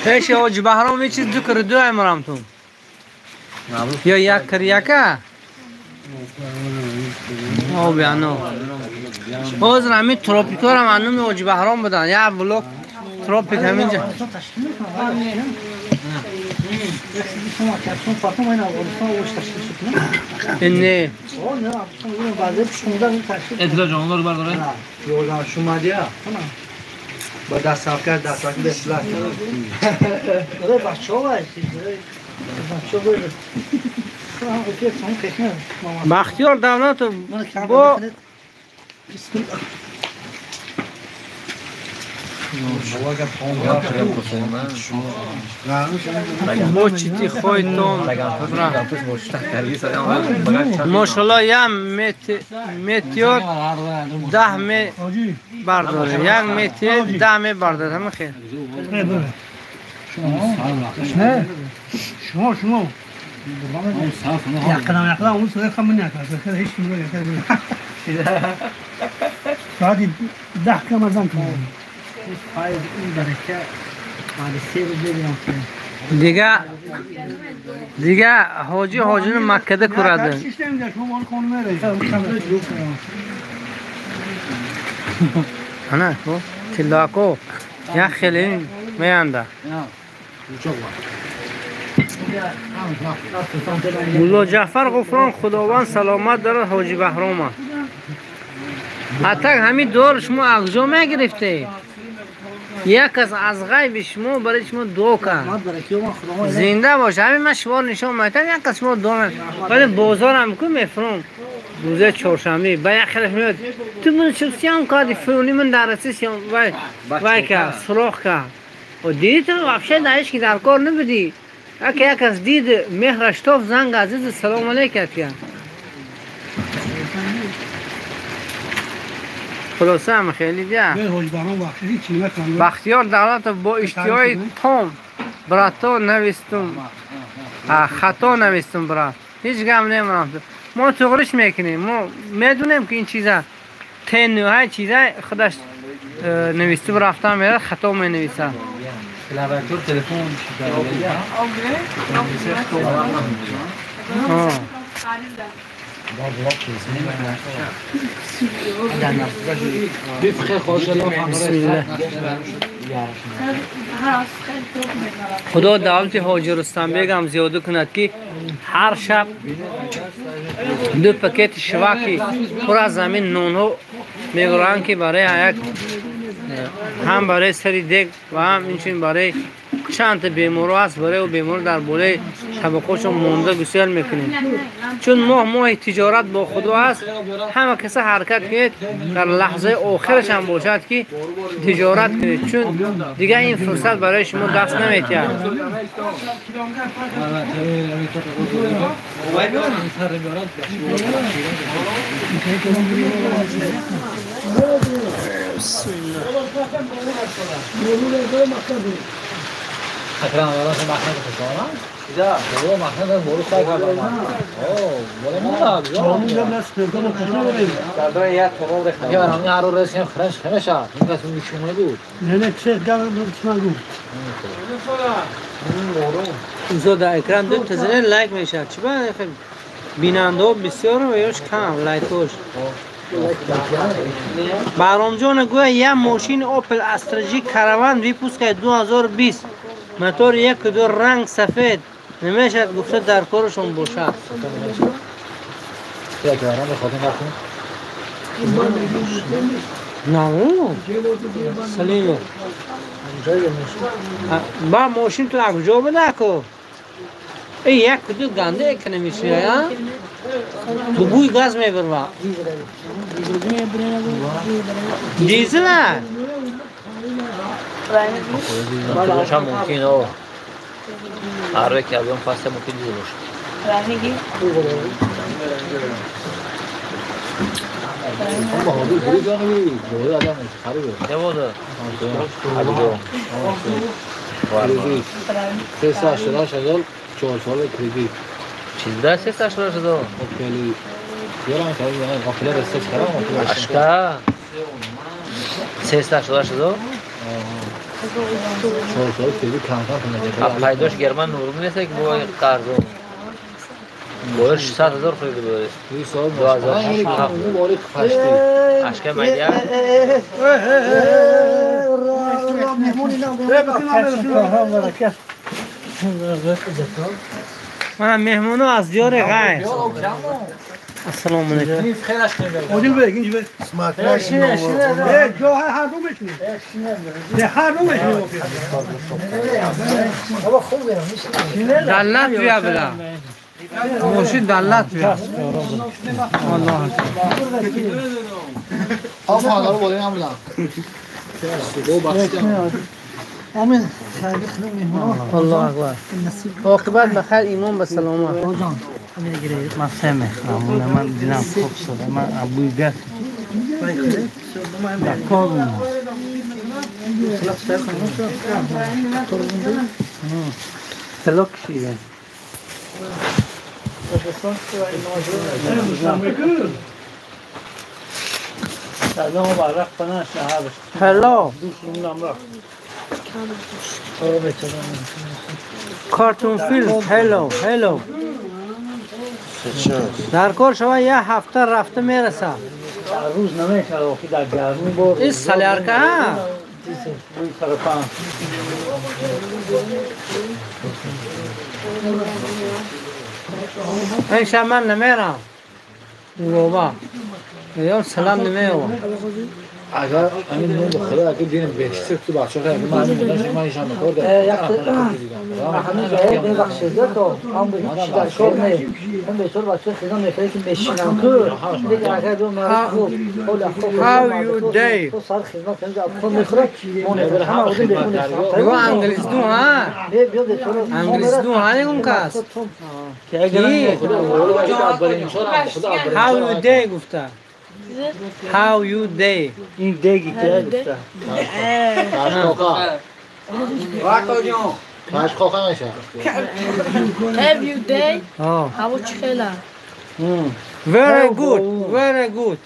[SPEAKER 1] Пеши ҳоҷи Баҳром ҳеҷ чиз ду кир ду аймарам ту. Ё як кир яка? Оби анор. Ҳозир ҳамин тропикҳоро аз номи ҳоҷи Баҳром будан. Як блок тропик ҳаминҷа. Не.
[SPEAKER 3] اطلاع جان رو برداره.
[SPEAKER 7] یوزان شما دیا. با دست صاف کرد دست صاف به اصلاح
[SPEAKER 2] کرد. بچه‌ها
[SPEAKER 1] بختیار دولت با با چیتی خواهیتون ماشاءالله یک متیور 10 می برداره یک متیور 10 می برداره همه خیر
[SPEAKER 2] شما شما یقلا اون سوی خم نکرد هیچ ساعت 10 کم از آن
[SPEAKER 1] دیگه حاجی حاجی مکه کرده انا کو تلاکو یا خیلی میانده ملا جعفر غفران خداوند سلامت دارد حاجی بهرام حتی همین دور شما اغجا میگرفته یک از غیب شما برای شما دعا کرد زنده باشه همین من شما نشان میتم یک از شما دعا ولی بازار هم که میفرم روزه چهارشنبه با یک خلف میاد تو من چه سیام کردی فلانی من در رسی سیام وای وای کرد سراخ کرد و دیدی تو وحشه درش که در کار نبودی اگه یک از دید مهرشتاف زنگ عزیز سلام علیکم کرد خلاصه هم خیلی بیا بختیار دولت با اشتیای تام براتو نویستم خطا نویستم برات هیچ گم نمیرم ما تغریش میکنیم ما میدونیم که این چیزا تنوهای چیزا خودش نویسته رفتن میره خطا می نویسه خدا دولت حاجی رستم بیگ هم زیاده کند که هر شب 2 پکت شواکی پر از زمین نونو میگورند که برای یک هم برای سری دیگ و هم اینچنین برای Чанд та беморҳо ҳаст, барои бемор дар болои табақошон монда гусел мекунем. Чун моҳ моҳи тиҷорат бо Худо аст, ҳама каса ҳаракат кунед дар лаҳзаи охираш ҳам бошад ки тиҷорат кунед, чун дигар ин фурсат барои шумо даст наметиҳад.
[SPEAKER 3] اکرم الله مخنه خوشحالم دیگه بابا مخنه برو سعی کردم اوه ولی ما
[SPEAKER 2] چون نست پیدا کنم
[SPEAKER 6] در یک تو ریختم
[SPEAKER 3] یا من هر روز رسیم خرش خرش این قسم میشونه بود
[SPEAKER 2] نه چه گام بود
[SPEAKER 1] اوزا در اکرم دو تزنه لایک میشه چی با بیننده ها بسیار و یاش کم لایکوش. بهرام جان گویا یه ماشین اوپل استراژی کاروان ویپوسکای 2020 موتور 1.2 رنگ سفید نمیشد گفته در کارشون باشد. نه سلیمه با ماشین تو کجا بده کو ای 1.2 گنده که نمیشه ها تو بوی گاز میبره دیزل
[SPEAKER 6] باشه ممکن او هر که از اون فاصله ممکن دیزل باشه. چیز 388 هزار اشکا 388 هزار پیداش گرمن نورم نیست که با قرض باید 600 هزار خریده بود 2007 اشکا میدیا
[SPEAKER 1] من مهمونو از دیار غیر. السلام علیکم.
[SPEAKER 2] مدیر بگی اینجا جا هر رو میشینی. هر رو میشینی.
[SPEAKER 1] دلت بیا بلا. ماشین دلت بیا. الله
[SPEAKER 3] آقا رو بالای هم بودم.
[SPEAKER 2] آمین.
[SPEAKER 1] الله اکبر. عاقبت بخیر، ایمان به سلامت. من سه میخورم، من دلم خوب شده، من ابوی گرد در کار اومد. طلا کشیده. هلو کارتون فیلم. هلو هلو در کار شما یه هفته رفته میرسه.
[SPEAKER 7] روز نمیشه در گرمی بود.
[SPEAKER 1] این سالارکه ها این شب من نمیرم بابا یا سلام نمیام.
[SPEAKER 3] اگر همین نون به خدا اگه دین بهشت تو بچه خیلی من همین من ایشان کار دارم.
[SPEAKER 7] همین جای ببخشید تو هم به هیچ در کار نه هم به طور بچه خیلی میخواد که میشینم تو دیگه اگر دو مرد خوب
[SPEAKER 1] How you day
[SPEAKER 7] تو سر خدمت اینجا خود میخوره مونه همه آدم بخونه
[SPEAKER 1] بگو انگلیس دو ها انگلیس دو ها اون کس کی How you day گفته How you day
[SPEAKER 7] این دیگی که گفته
[SPEAKER 8] Have you day How چخیله
[SPEAKER 1] Very good very good.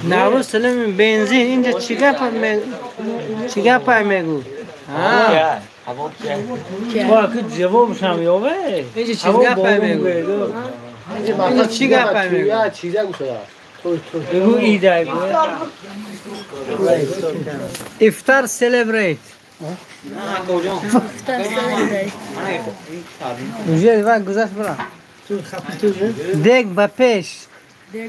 [SPEAKER 1] نوروز سلام بنزین اینجا چیگه پای میگو
[SPEAKER 7] ها که جوابش هم یاوه
[SPEAKER 1] اینجا چیزگه پای میگو اینجا چیگه پای میگو
[SPEAKER 7] بگو ایده
[SPEAKER 1] افطار سلبریت اونجا وقت گذشت برا دیگ به پیش Have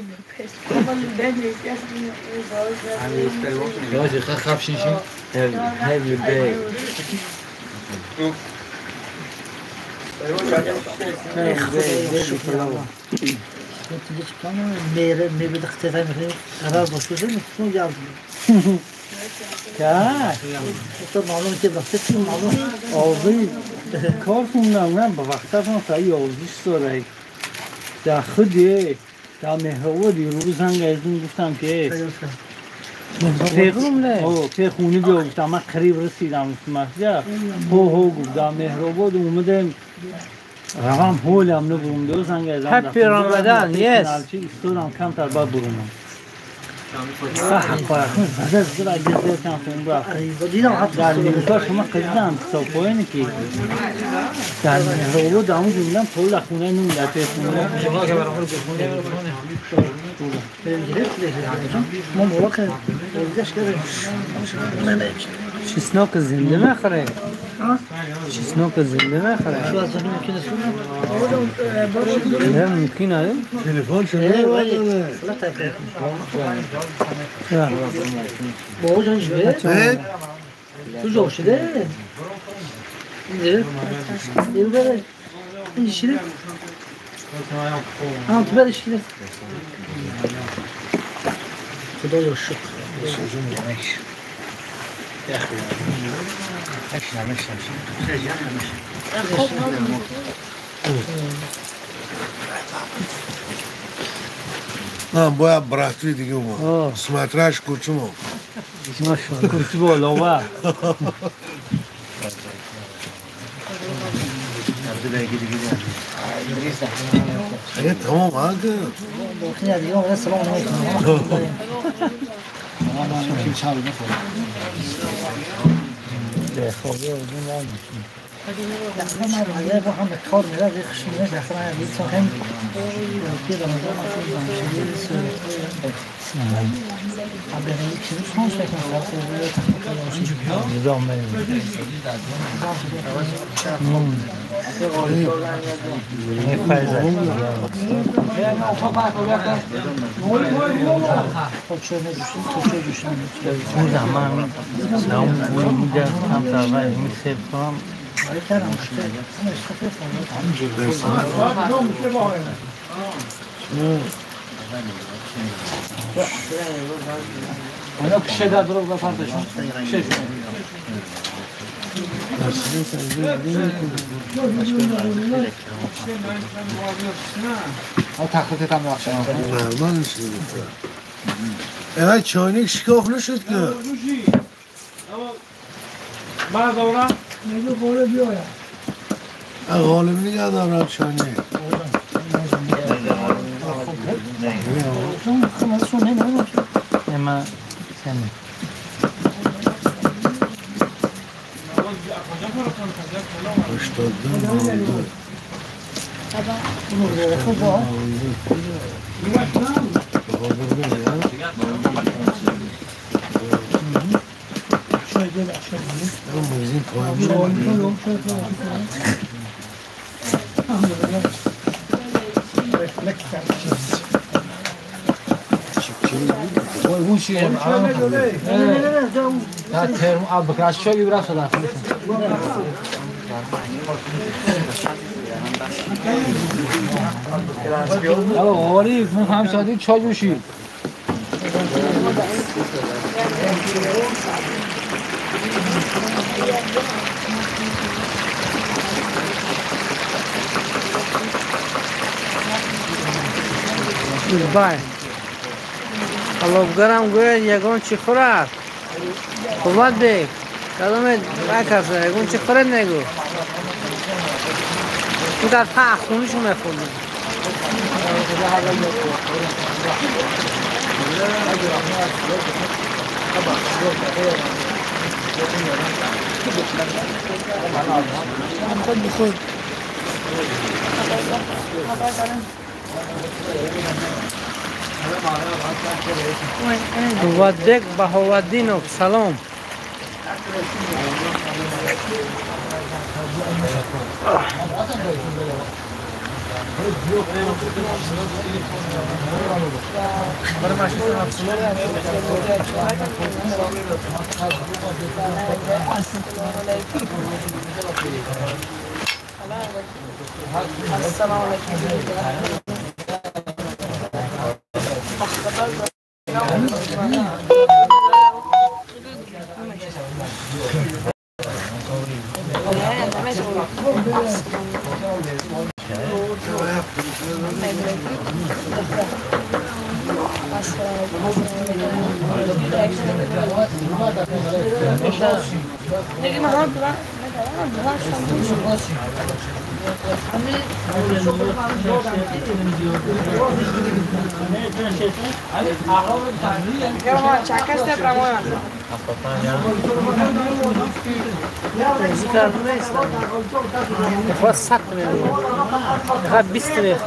[SPEAKER 1] your day.
[SPEAKER 9] کار خوندم با وقت هم تا 11 ساله در خودی در مهرآباد دیروز زنگ ازون گفتم که که خونه بیا گفتم من قریب رسیدم مسجد هو هو گفت در مهرآباد اومدم روم هولم نبروم دو زنگ ازم
[SPEAKER 1] Happy Ramadan, yes.
[SPEAKER 9] ایستادم کمتر بعد بروم در نیوکار شما قدیدم کتاب پایینی که در مهرآباد همون جمله طول خونه نون در پی خونه
[SPEAKER 1] چسناک زنده مخره چسناک زنده مخره نه ممکنه
[SPEAKER 5] تلفن شده
[SPEAKER 7] بابا جان شده تو جا شده اینجا این شده هم تو برش شده خدایا شکر
[SPEAKER 5] نه باید براتوی دیگه اومد سمترش کوچومو
[SPEAKER 9] کوچو بالا و
[SPEAKER 5] تمام هنگه
[SPEAKER 3] اینا کشه در دروغ بپردشون کشه تخلیط هم بخشم
[SPEAKER 5] اینقدر چایnik شکاف نشد که
[SPEAKER 4] من دارم
[SPEAKER 5] غالب نگه دارم چایnik
[SPEAKER 3] نه ترم آب بکراش چه بیرا صدا آقا غریب من هم شادی چای جوشی
[SPEAKER 1] Goodbye. Алобгарам гӯяд ягон чӣ хӯрад. Қувват бек. Кадоме накарда ягон чӣ хӯрад негӯ. Ин дар пах хунишо мехӯрдем. Қувватбек Баҳоваддинов салом. میخواد 100 میلیون، میخواد 20 میلیون.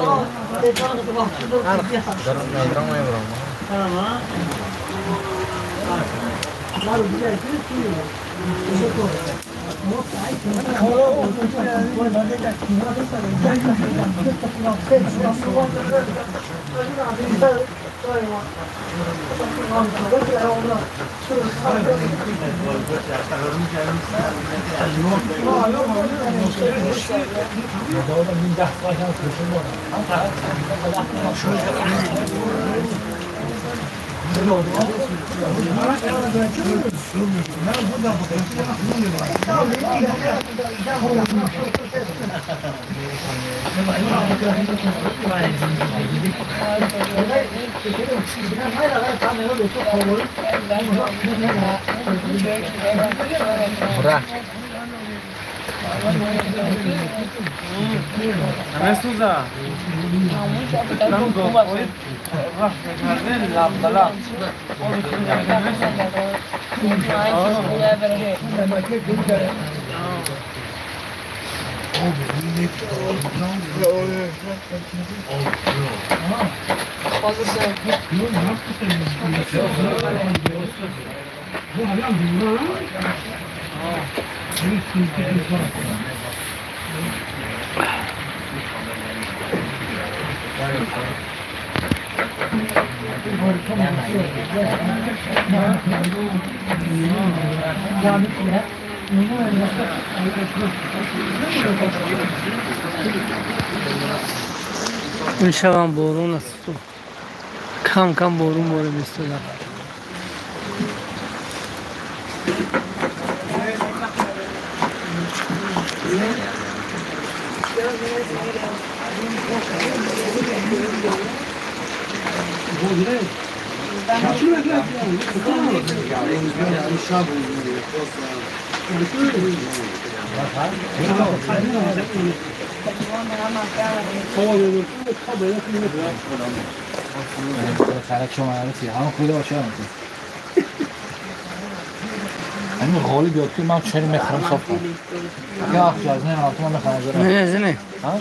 [SPEAKER 1] این شبم بارون است، کم کم بارون باره میستادم.
[SPEAKER 3] همین غالی بیاد که من چرا میخرم صاف کنم. یا از نه من میخرم.
[SPEAKER 1] نه نه.
[SPEAKER 3] ها؟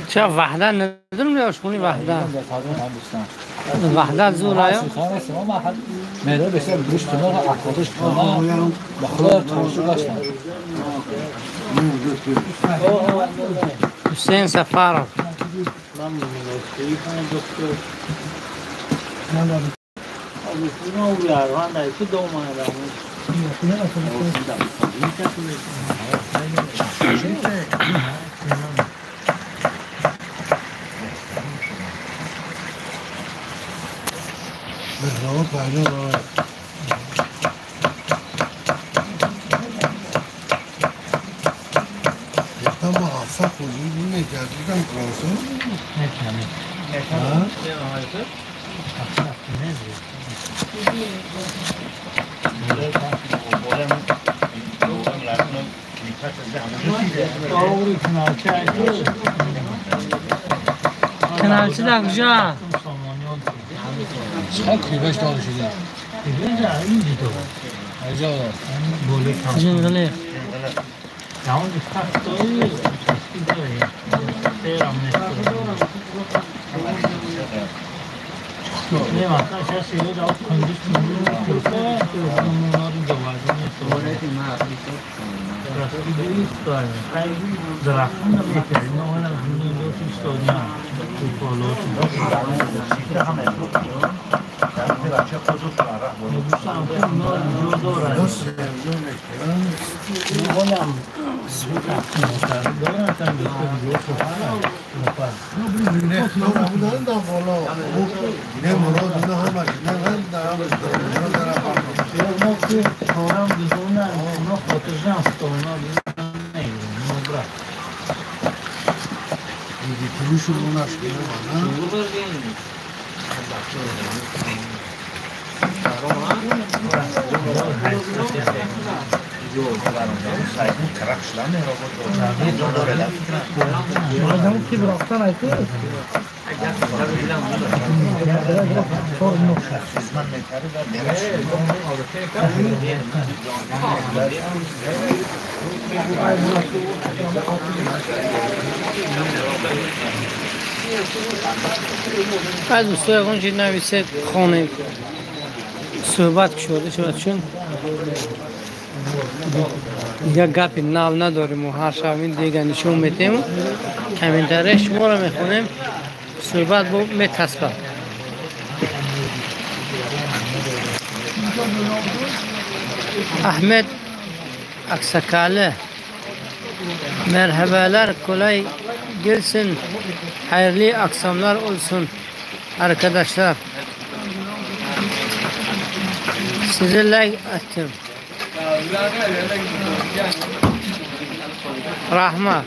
[SPEAKER 1] چه وحدت ندارم یا خونی وحدت وحدت زور آیا؟ حسین سفارов.
[SPEAKER 5] هوا پهلو گفتم با هفته خودی نکردیم کراسو
[SPEAKER 9] نکنه
[SPEAKER 1] کنالچی در کجا؟
[SPEAKER 3] چقدر کوبش داده شده؟
[SPEAKER 1] جنگله از دوستای اون چیز نویسه خانه صحبت شده شد چون دیگه گپی نو نداریم و هر شب این دیگه نشون میتیم کامنتاره شما رو میخونیم صحبت با میتسبه. Ahmet Aksakallı merhabalar, kolay gelsin, hayırlı akşamlar olsun arkadaşlar. Size like attım. Rahmat.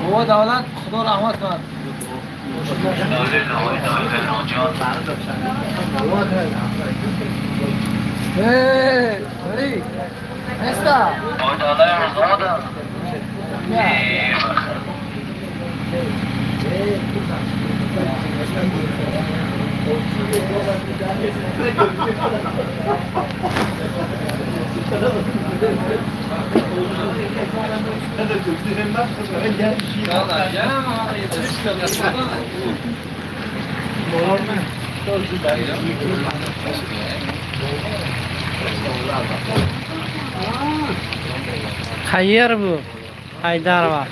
[SPEAKER 7] او دولت خدا رحمت کند.
[SPEAKER 1] Xayr bu Haydarova.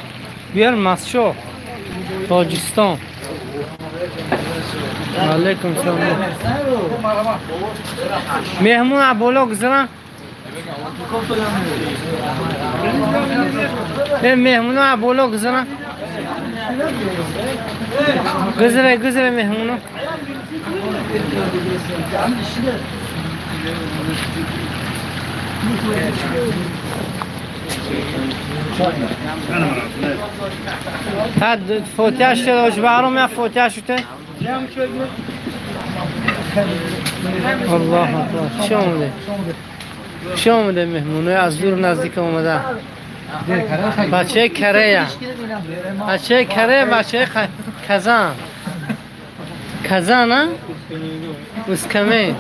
[SPEAKER 1] Bu yer Mascho, Tojikiston. Alaykum salom. Mehmon боло гузаран. Меҳмоно боло гузаран. Гузаре, гузаре меҳмоно. فوتیش شده باش برام یا فوتیش شده. الله اکبر. چه اومده؟ چه اومده مهمونه از دور نزدیک اومده. بچه کره، بچه کره، بچه کزان کزان ها اسکمه.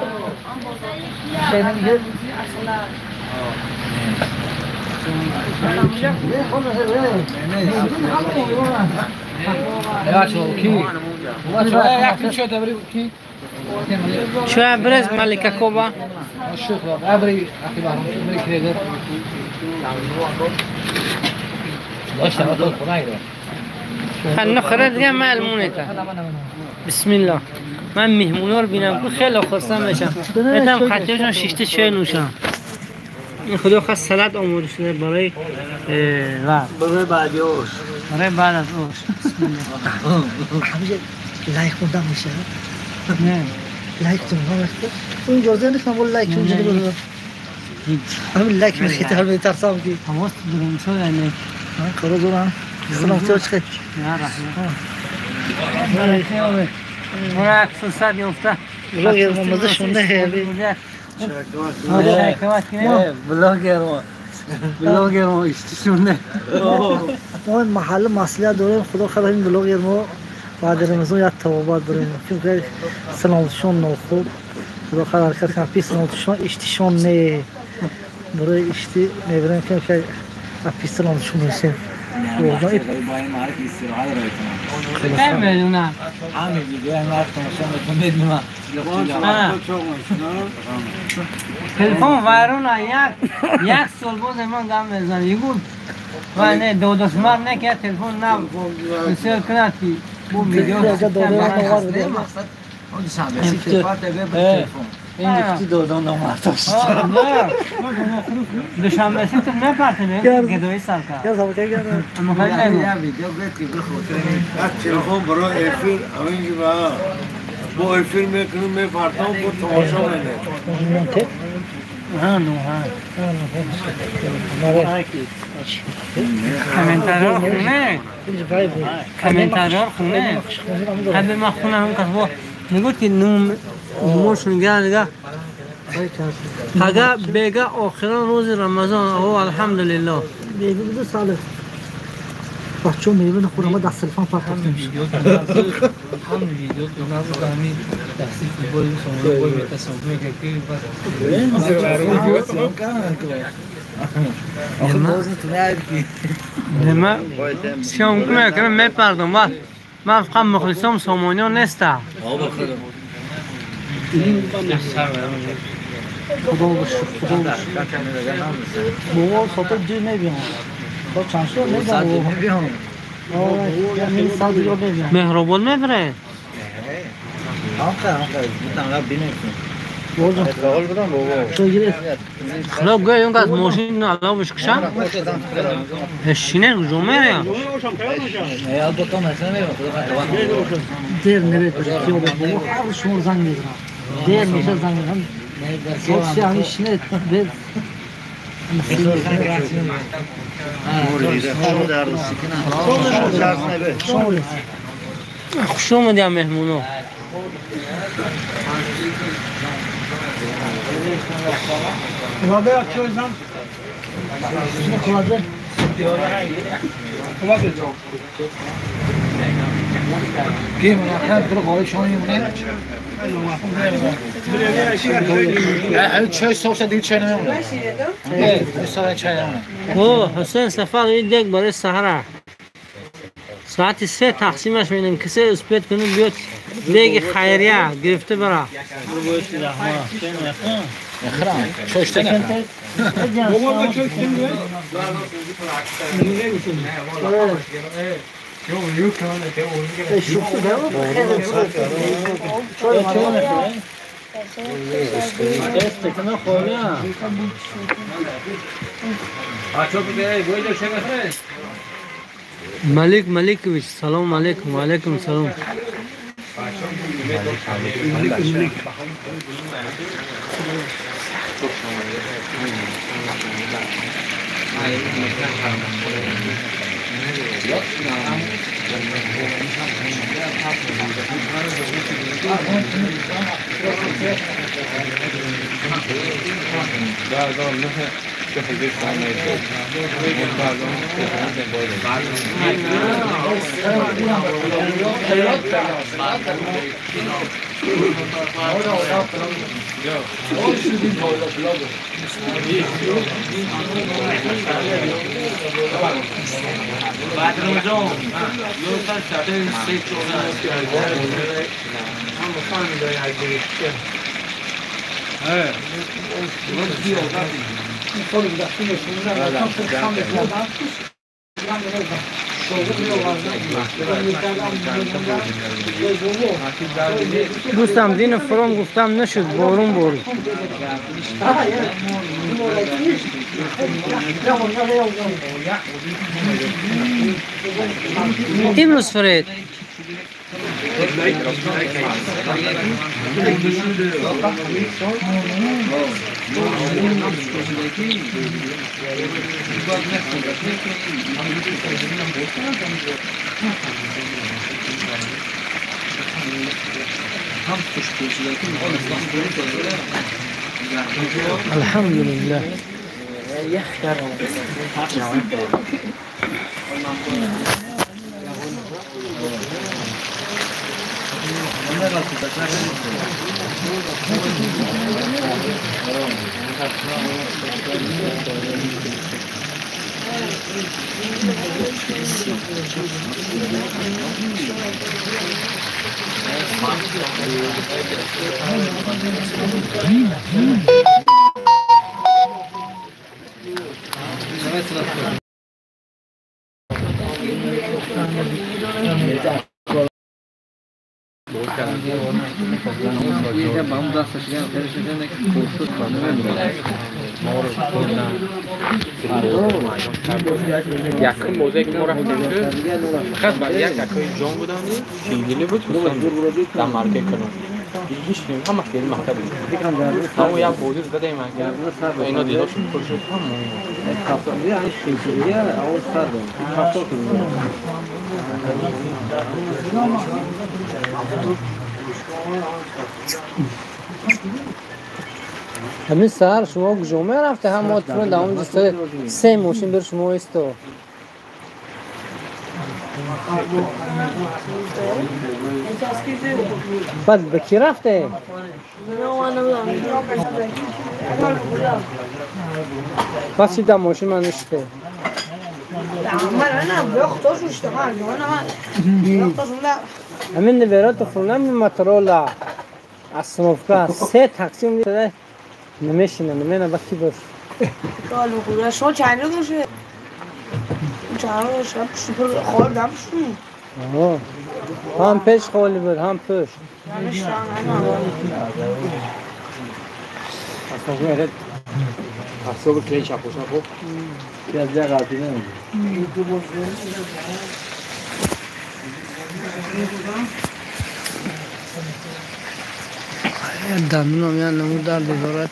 [SPEAKER 1] شو برز ملکه کوبا؟ خنخره دیگه معلومه. بسم الله. من مهمونا رو بینم که خیلی خرسند میشم. میتونم خطیشون شیشته چای نوشم. این خدا خواست سلات آماده شده برای برای بعد اوش. برای بعد از اوش. بسم الله.
[SPEAKER 7] لایک خوندم میشه؟ نه. لایک تو نه. اون جوزه نیست من لایک اونجوری بگم. همین لایک میخواد میترسم که
[SPEAKER 1] حواس درون شد یعنی
[SPEAKER 7] من کارو دارم. سلام تو چه؟
[SPEAKER 1] نه رحمت. نه فرصت یافته.
[SPEAKER 7] بلاگر ما مزه شونده.
[SPEAKER 9] بلاگر ما اشتشونه.
[SPEAKER 7] ما محل مسئله داریم خدا خدا این بلاگر ما بعد رمضان یک توابات داریم چون که سلامتشون نخوب خدا خدا حرکت کنم پیش سلامتشون اشتشون نه برای اشتی میبریم که پیش سلامتشون میشیم.
[SPEAKER 1] نمیدونم
[SPEAKER 3] همین دیگه هم وقت تماشا میکنم.
[SPEAKER 1] تلفن وایرون یک سال باز من گم میزنم یگو و نه دو دشمن نه که تلفن نه بسیار کنه که بو ویدیو
[SPEAKER 9] این گفتی دادان نامرداشت.
[SPEAKER 1] دوشنبه سی تو نپرته گدایی سر کرد.
[SPEAKER 5] تلفن برای افیر همینجا با افیر میکنم میپرتم با تماشا میده.
[SPEAKER 1] ها نو ها کامنتارها خونه کامنتارها خونه همه ما خونه هم کس نگو که نوم موش نگه نگه پگه بگه آخران روز رمضان او الحمدلله
[SPEAKER 7] بیگه دو ساله بچه میبینه خودم ما دست تلفن پرتافتیم
[SPEAKER 3] هم ویدیو تو همین دستی فوتبال سامانه بای میتسام میگه که
[SPEAKER 1] نه سیام کنه که میپردم من فقط مخلصم سامانیان نیستم.
[SPEAKER 7] خدا باشد خدا باشد بابا ساعت دو میبینم تا چند ساعت میبینم
[SPEAKER 1] مهربان میبره خدا گوی اون از ماشین علاوش کشم هشینه کجا میره
[SPEAKER 7] دیر نرید بابا هر شما زنگ میزنم دیر میشه زنگ میزنم سه همیشه نه
[SPEAKER 1] خوش اومدی هم مهمونو. او حسین سفر این دیگ برای سهره ساعت 3 تقسیمش میدیم کسی اسپیت کنه بیاد دیگ خیریه گرفته بره. ملک ملکویچ سلام علیکم. و علیکم سلام. دوستم دین فرام گفتم نشد بارون بارون. امروز فرید الحمد لله.
[SPEAKER 4] یکم موضوعی که ما رفتیم فقط بعد یک اکای جان بودم شیگیلی بود در مرکه کنم هیچ نیم همه خیلی مکتب بود همون یک بودی زده ایم اگر اینا دیداشون پر شد همون
[SPEAKER 1] همین سهر شما جمعه رفته هم ما تون در اونجا سه ماشین بر شما ایستا. بعد به کی رفته؟ بس در ماشین من نشته. همین نویرات خونم مترولا остановка سه تقسیم شده نمیشینه نمینا با کی باش.
[SPEAKER 8] شما چند روز باشه؟ چند روز شما خوردم شما.
[SPEAKER 1] هم پیش خالی بود هم پشت.
[SPEAKER 4] اصلا کلی چاپو چاپو.
[SPEAKER 3] از جا غلطی نمی‌کنی.
[SPEAKER 1] دندونم یه نمود درد دارد.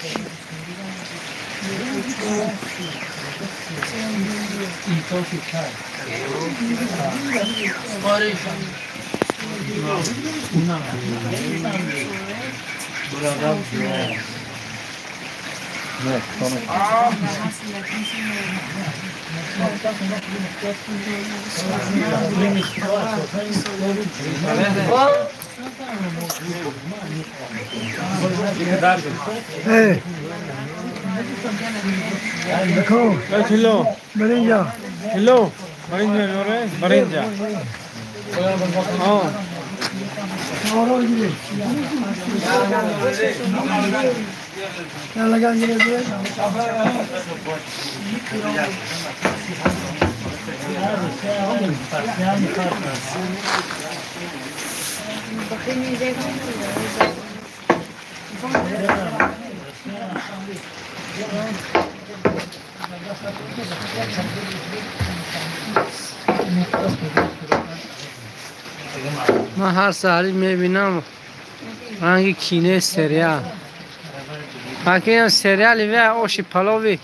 [SPEAKER 2] Hey.
[SPEAKER 4] Hello.
[SPEAKER 2] Barinja.
[SPEAKER 4] Hello. Barinja, Barinja. Oh.
[SPEAKER 1] من هر سحری میبینم رنگ کینه سریال. حکیم سریالی و آش پلاوی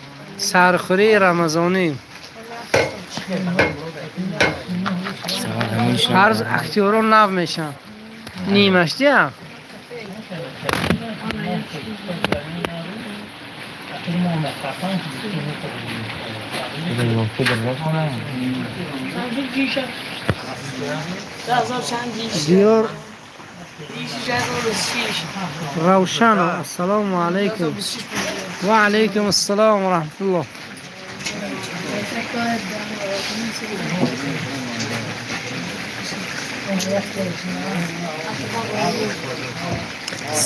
[SPEAKER 1] Сархӯрии рамазонӣ. Ҳар рӯз актёрон нав мешаванд. Нимаш дия? Диёр Равшан, ассалому алайкум. Ва алайкум ассалом ва раҳматуллоҳ.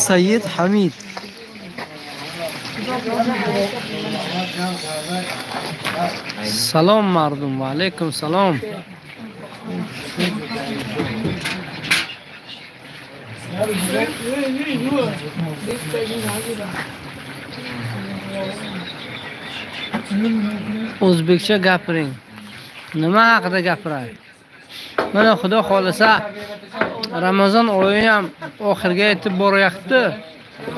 [SPEAKER 1] Сайид Ҳамид. Салом мардум, ва алайкум салом. O'zbekcha gapiring. Nima haqida gapiray? Mana Xudo xolasa Ramazon oyi ham oxirga yetib boryapti.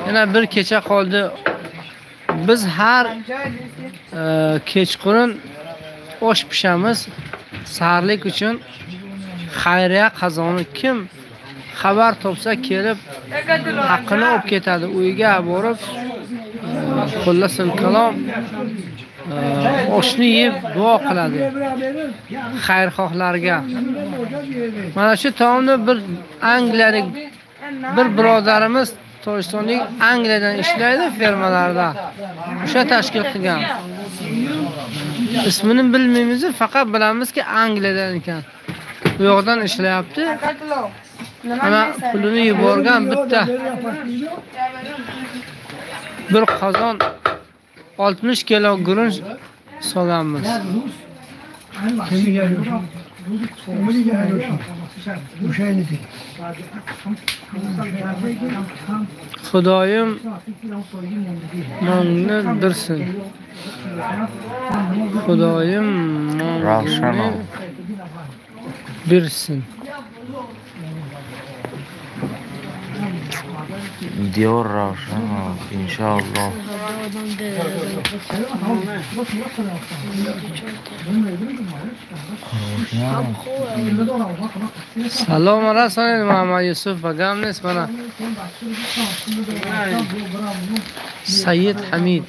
[SPEAKER 1] Yana bir kecha qoldi. Biz har kechqurun osh pishamiz saharlik uchun. Xayriya qazoni kim xabar topsa kelib haqqini olib ketadi. Uyga borib xullasul kalom oshni yeb duo qiladi xayrixohlarga. Mana shu taomni bir angliyalik bir birodarimiz Tojikistonlik Angliyadan ishlaydi fermalarda. O'sha tashkil qilgan. Ismini bilmaymiz, faqat bilamizki Angliyadan ekan. U yoqdan ishlayapti. Mana pulini yuborgan bitta bir qozon 60 kilo guruch solamiz. Xudoyim nonni bersin. Xudoyim nonni bersin.
[SPEAKER 10] Diyor Ravshanov, inshaalloh.
[SPEAKER 1] Salom rasonid Muhammad Yusuf bagam nest mana. Sayyid Hamid.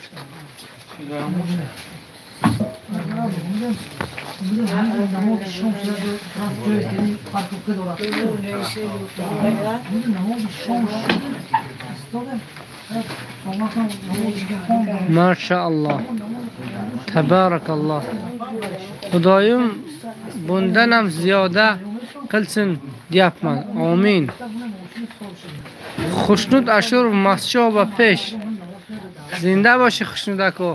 [SPEAKER 1] Maşallah. Tabarakalloh. Xudoyim bundan ham ziyoda qilsin deyapman. Amin. Xushnud Ashurov Mascho va pesh. Zinda boshi Xushnud aka.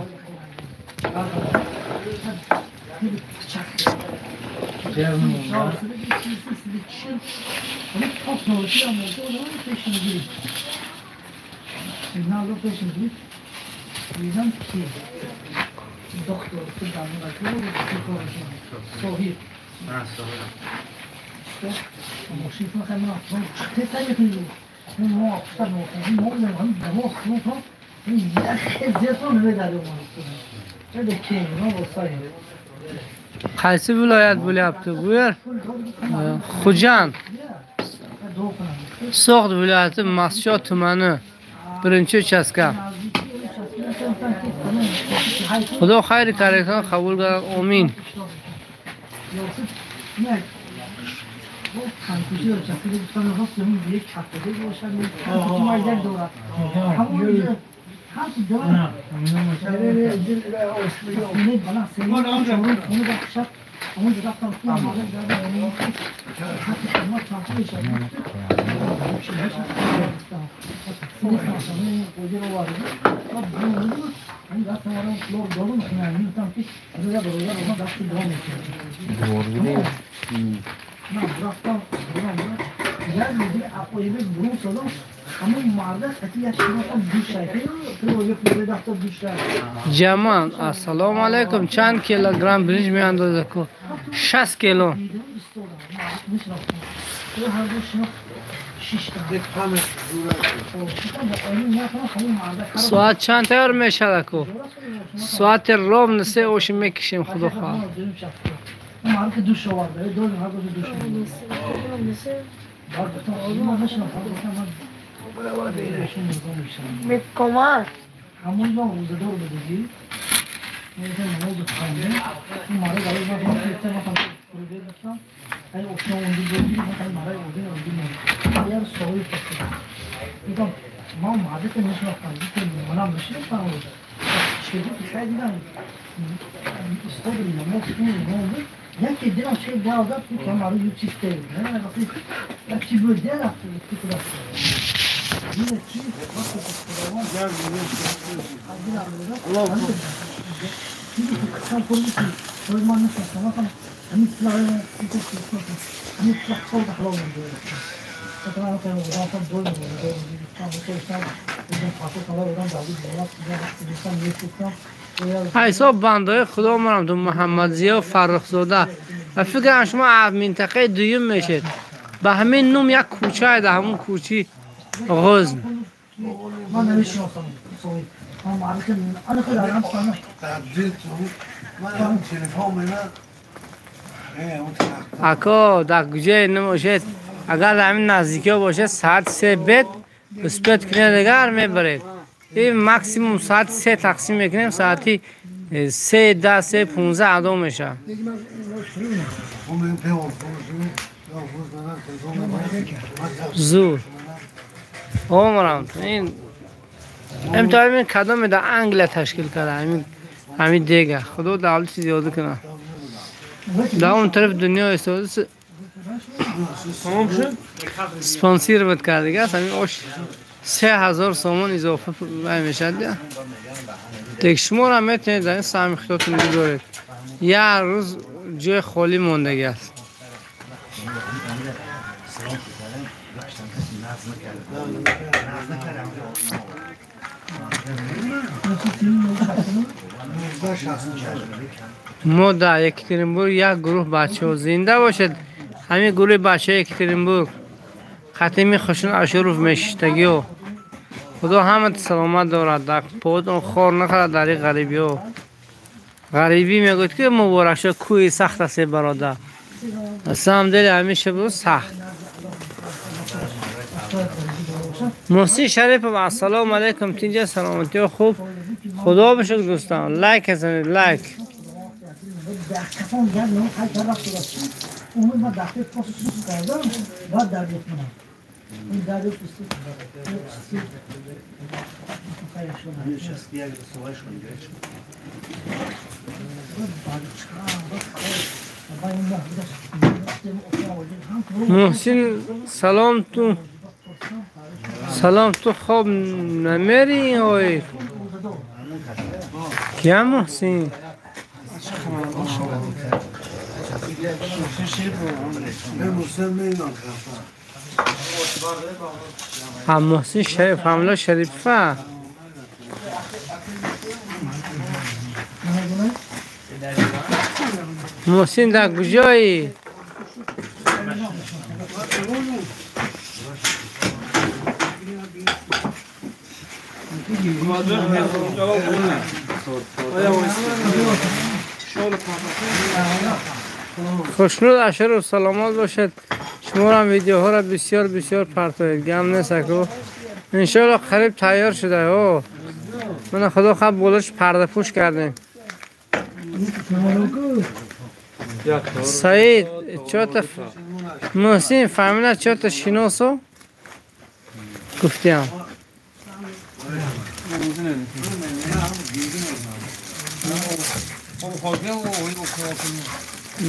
[SPEAKER 1] Qaysi viloyat bo'lyapti bu yer? Xo'jand. So'g'd viloyati Mascho tumani 1-uchastka. Xudo xayr karakani qabul qilsin. Amin. Jaman, assalomu alaykum. Чанд килограмм биринҷ меандозад ку? 60 кило. ساعت چند تیار میشه کو؟ ساعت روم 3 اوش میکشیم خدا خواه. حساب بندهای خدا مرم تو محمد ضیا فرخزاده و فکر شما از منطقه دویم میشید به همین نوم یک کوچه ده همون کوچی غزن. اکا در کجای نماشید اگر همین نزدیکی ها باشه ساعت 3 بید اسپیت کنه دیگر میبرید. این ماکسیموم ساعت 3 تقسیم میکنیم ساعتی 3:10 3:15 ادا میشه. زور عمرم این امتحان کدام در انگل تشکیل کرده همین دیگه خدا دولت زیاده کنه در اون طرف دنیا استفاده سپانسیر بود کرده دیگه همین اوش 3000 سومان اضافه میشه دیگه. دیگه شما را میتونید در این سهم خودتون بگذارید. یه روز جای خالی مونده است. ما در یکترینبورگ یک گروه بچه ها زنده باشد. همین گروه بچه یکترینبورگ ختمی خشن اشروف میشتگی ها خدا همه سلامت دارد در پاهاتون خار نخورد در این غریبی ها. غریبی میگوید که مبارک شد کوی سخت است برادر. اصلا دل همیشه بود سخت. محسن شریف السلام علیکم تینجا سلامتی خوب خدا بشکر دوستان لایک بزنید لایک. محسن سلام تو سلام تو خواب نمیری های کیا محسن؟ هم محسن شریف حمله شریفه محسن در کجایی؟ خوشنود اشر و سلامات باشد. شما هم ویدیوها را بسیار بسیار پرتوید گم نیست که انشالله قریب تیار شده. او من خدا خب بولش پرده پوش کردیم. سعید چهار محسن فهمیده چهار تا شناسو گفتیم.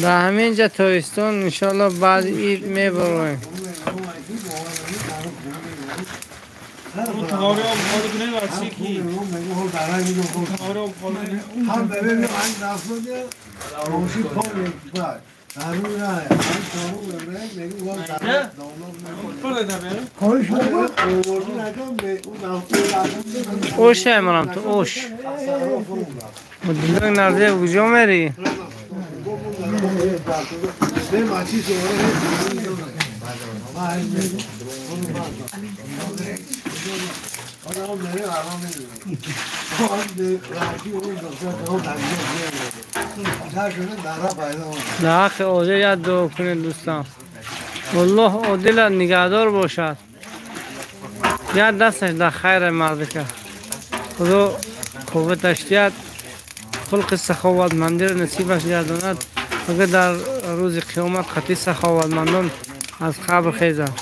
[SPEAKER 1] در همینجا تابستان انشالله بعد عید میبریم. اوش امرم تو اوش مدلگ نرده کجا میری؟ در حق عادل یاد دعا کنید دوستان. والله عادل نگهدار باشد. یاد دستش در خیر مرد که خدا قوتش دهد، خلق سخاوتمندی را نصیبش گرداند، اگر در روز قیامت قطعی سخاوتمندان از قبر خیزند.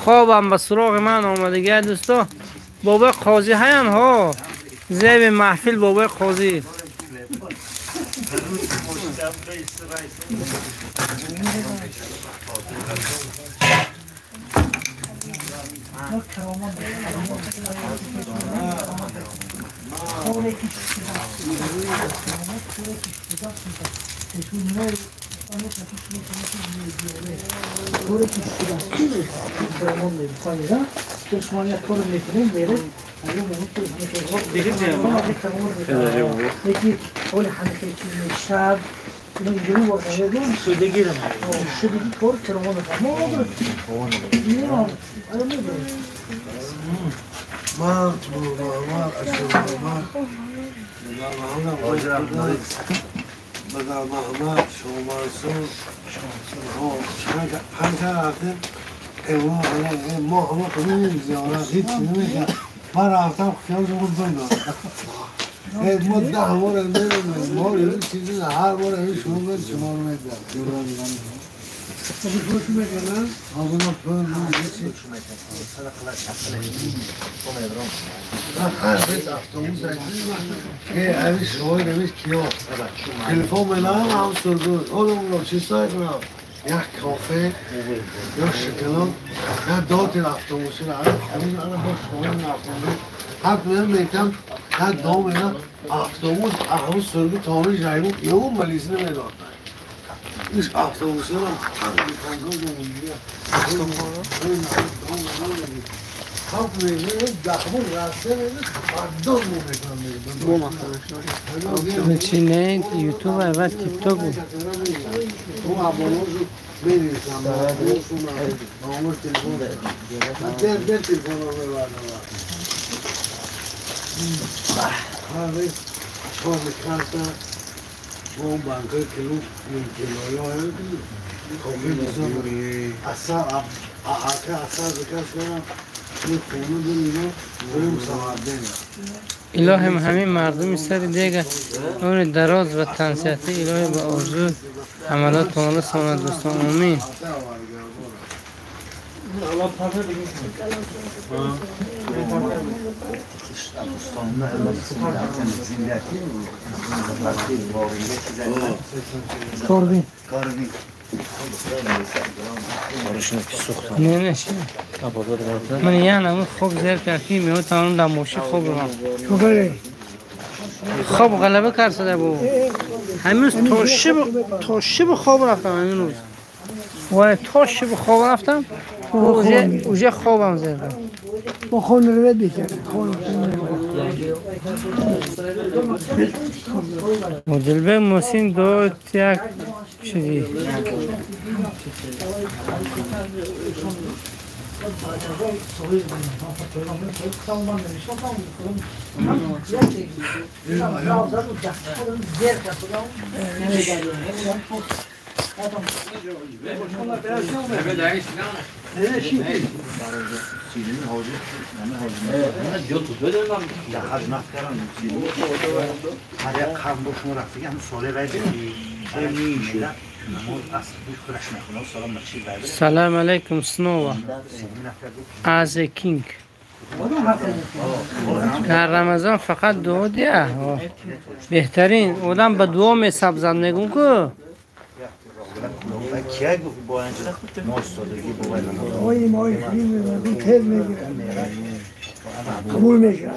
[SPEAKER 1] خوابم به سراغ من آمدگی دوستا. بابای قاضی هیان ها زیب محفل بابای قاضی.
[SPEAKER 5] بدر محمد شما پنج هفته ما همه کنیم زیارت هیچ نمیشه. من رفتم خیال شما بندازم. ما 10 بار نمیدونم ما یه چیزی هر بار این شما میاد شما رو میدم. تلفن منم هم سرگرد اونم چیزایی کنم یک کافه یا شکلات یا دو تا اتوبوس رو همین الان با شما رفتم حد میتم حد دو مینا اتوبوس اهم سرگرد تامی جایمو یهو ملیز نمیداد ایش اتوبوس رو
[SPEAKER 1] چی نه یوتیوب و تیک تاک بود. الهی همین مردمی سر دیگه اون دراز و تنصیحتی الهی به آرزو حملات رساند دوستان. آمین. نه نه من یعنی اون خوب زیر کرد میاد تا اون دموشی خوب رو خواب غلبه کرد شده بود. هنوز تا شب خواب رفتم. همین روز وای تا شب خواب رفتم. اوجه خوابم زدم.
[SPEAKER 2] با خون رو بید
[SPEAKER 1] مدل محسن دو یک چیزی سلام علیکم سنووا از کینگ. در رمضان فقط دعا دیه بهترین آدم به دعا می سبزند. میگم که
[SPEAKER 2] قبول میشه.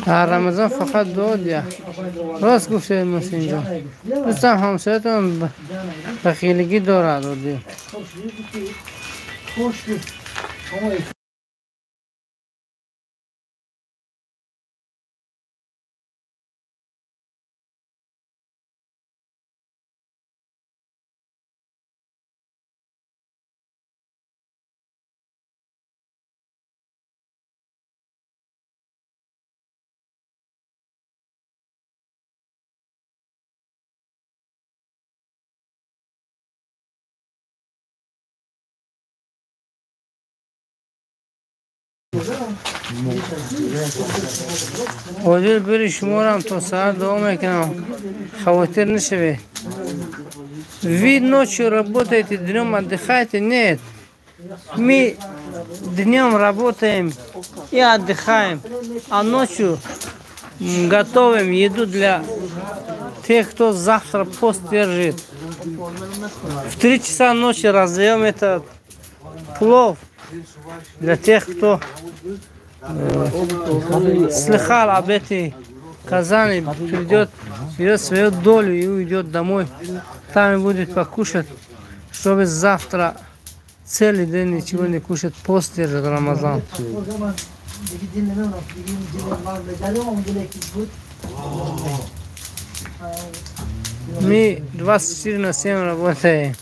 [SPEAKER 1] Дар Рамазон фақат дуо дия. Рост гуфтед Муҳсинҷон. Дӯстам ҳамсоятон бахилигӣ дорад одӣ. Одил бери шуморам то саат дуо мекунам. Хавотир нашавед. Вы ночью работаете, днем отдыхаете? Нет. Мы днем работаем и отдыхаем, а ночью готовим еду для тех, кто завтра пост держит. В 3 часа ночи раздаем этот плов для тех, кто слыхал об этой Казани, придет, берет свою долю и уйдет домой. Там и будет покушать, чтобы завтра целый день ничего не кушать, пост держит Рамазан. Мы 24/7 работаем.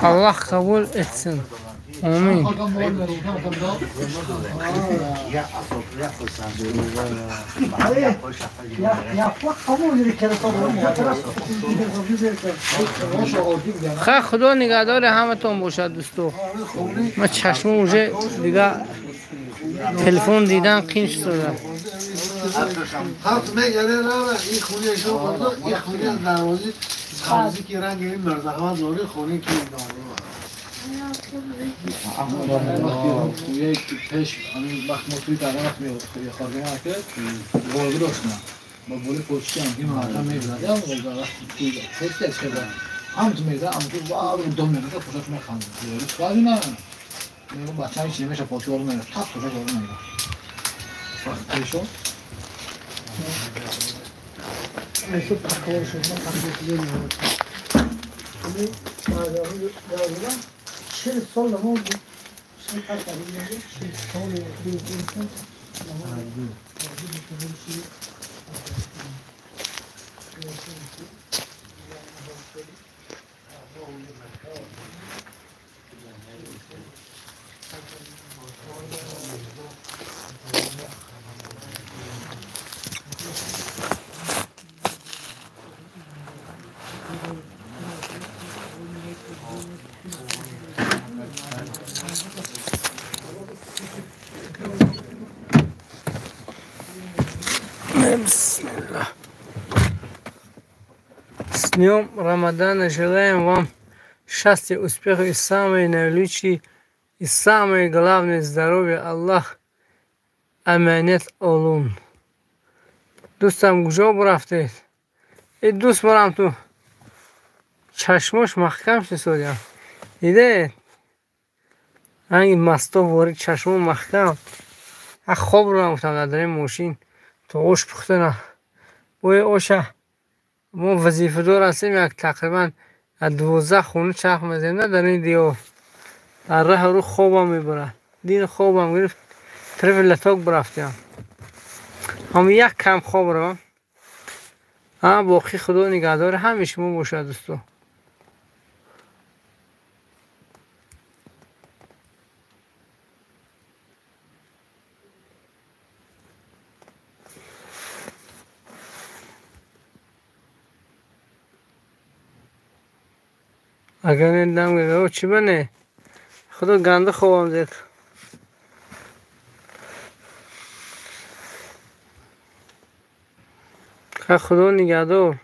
[SPEAKER 1] Аллах қабул etsin. Амин. Ха худо нигаҳдори ҳаматон бошад дӯсто. Ман чашмам уже дига телефон дидан қин шуда.
[SPEAKER 5] Ҳафт мегане рава ин хонаи шумо ин хонаи дарвозаи сабзӣ ки ранги ин мирзаҳмад дори хонаи ки
[SPEAKER 3] пеш вақт мо туи кардан вақт мехоҳем ки волга доштам ба боли почтам ки мардам мезадам вақти туи тез кардам ҳам ту мезад ҳам ту ва дом мезад пошаш механдам баъди на мегӯм бачаам ҳеч намеша почи ору намеша тап пошаш ору намеша вақт пешо
[SPEAKER 7] چهل سال ما چهل سال
[SPEAKER 1] Бисмиллах. С днем Рамадана желаем вам счастья, успеха и самое наилучшее, и самое главное здоровье. Аллах аманат олун. Дӯстам куҷо бурафтед? Э дӯст барам ту чашмош маҳкам шудам. Дидед? Ранги масто ворид чашмо маҳкам. А хоб рам гуфтам дар ин мошин. То ош пухта на. Бои оша мо вазифадор ҳастем як тақрибан аз 12 хона чарх мезанем на дар ин диёр. Дар раҳ рӯ хобам мебарад. Дин хобам гирифт тарафи латок бурафтем. Ҳам як кам хоб равам. Ҳа боқӣ худо нигаҳдори ҳамаи шумо бошад дӯсто. Агар недам гӯ чӣ бане? Худо ганда хобам зед. Худо нигаҳдор.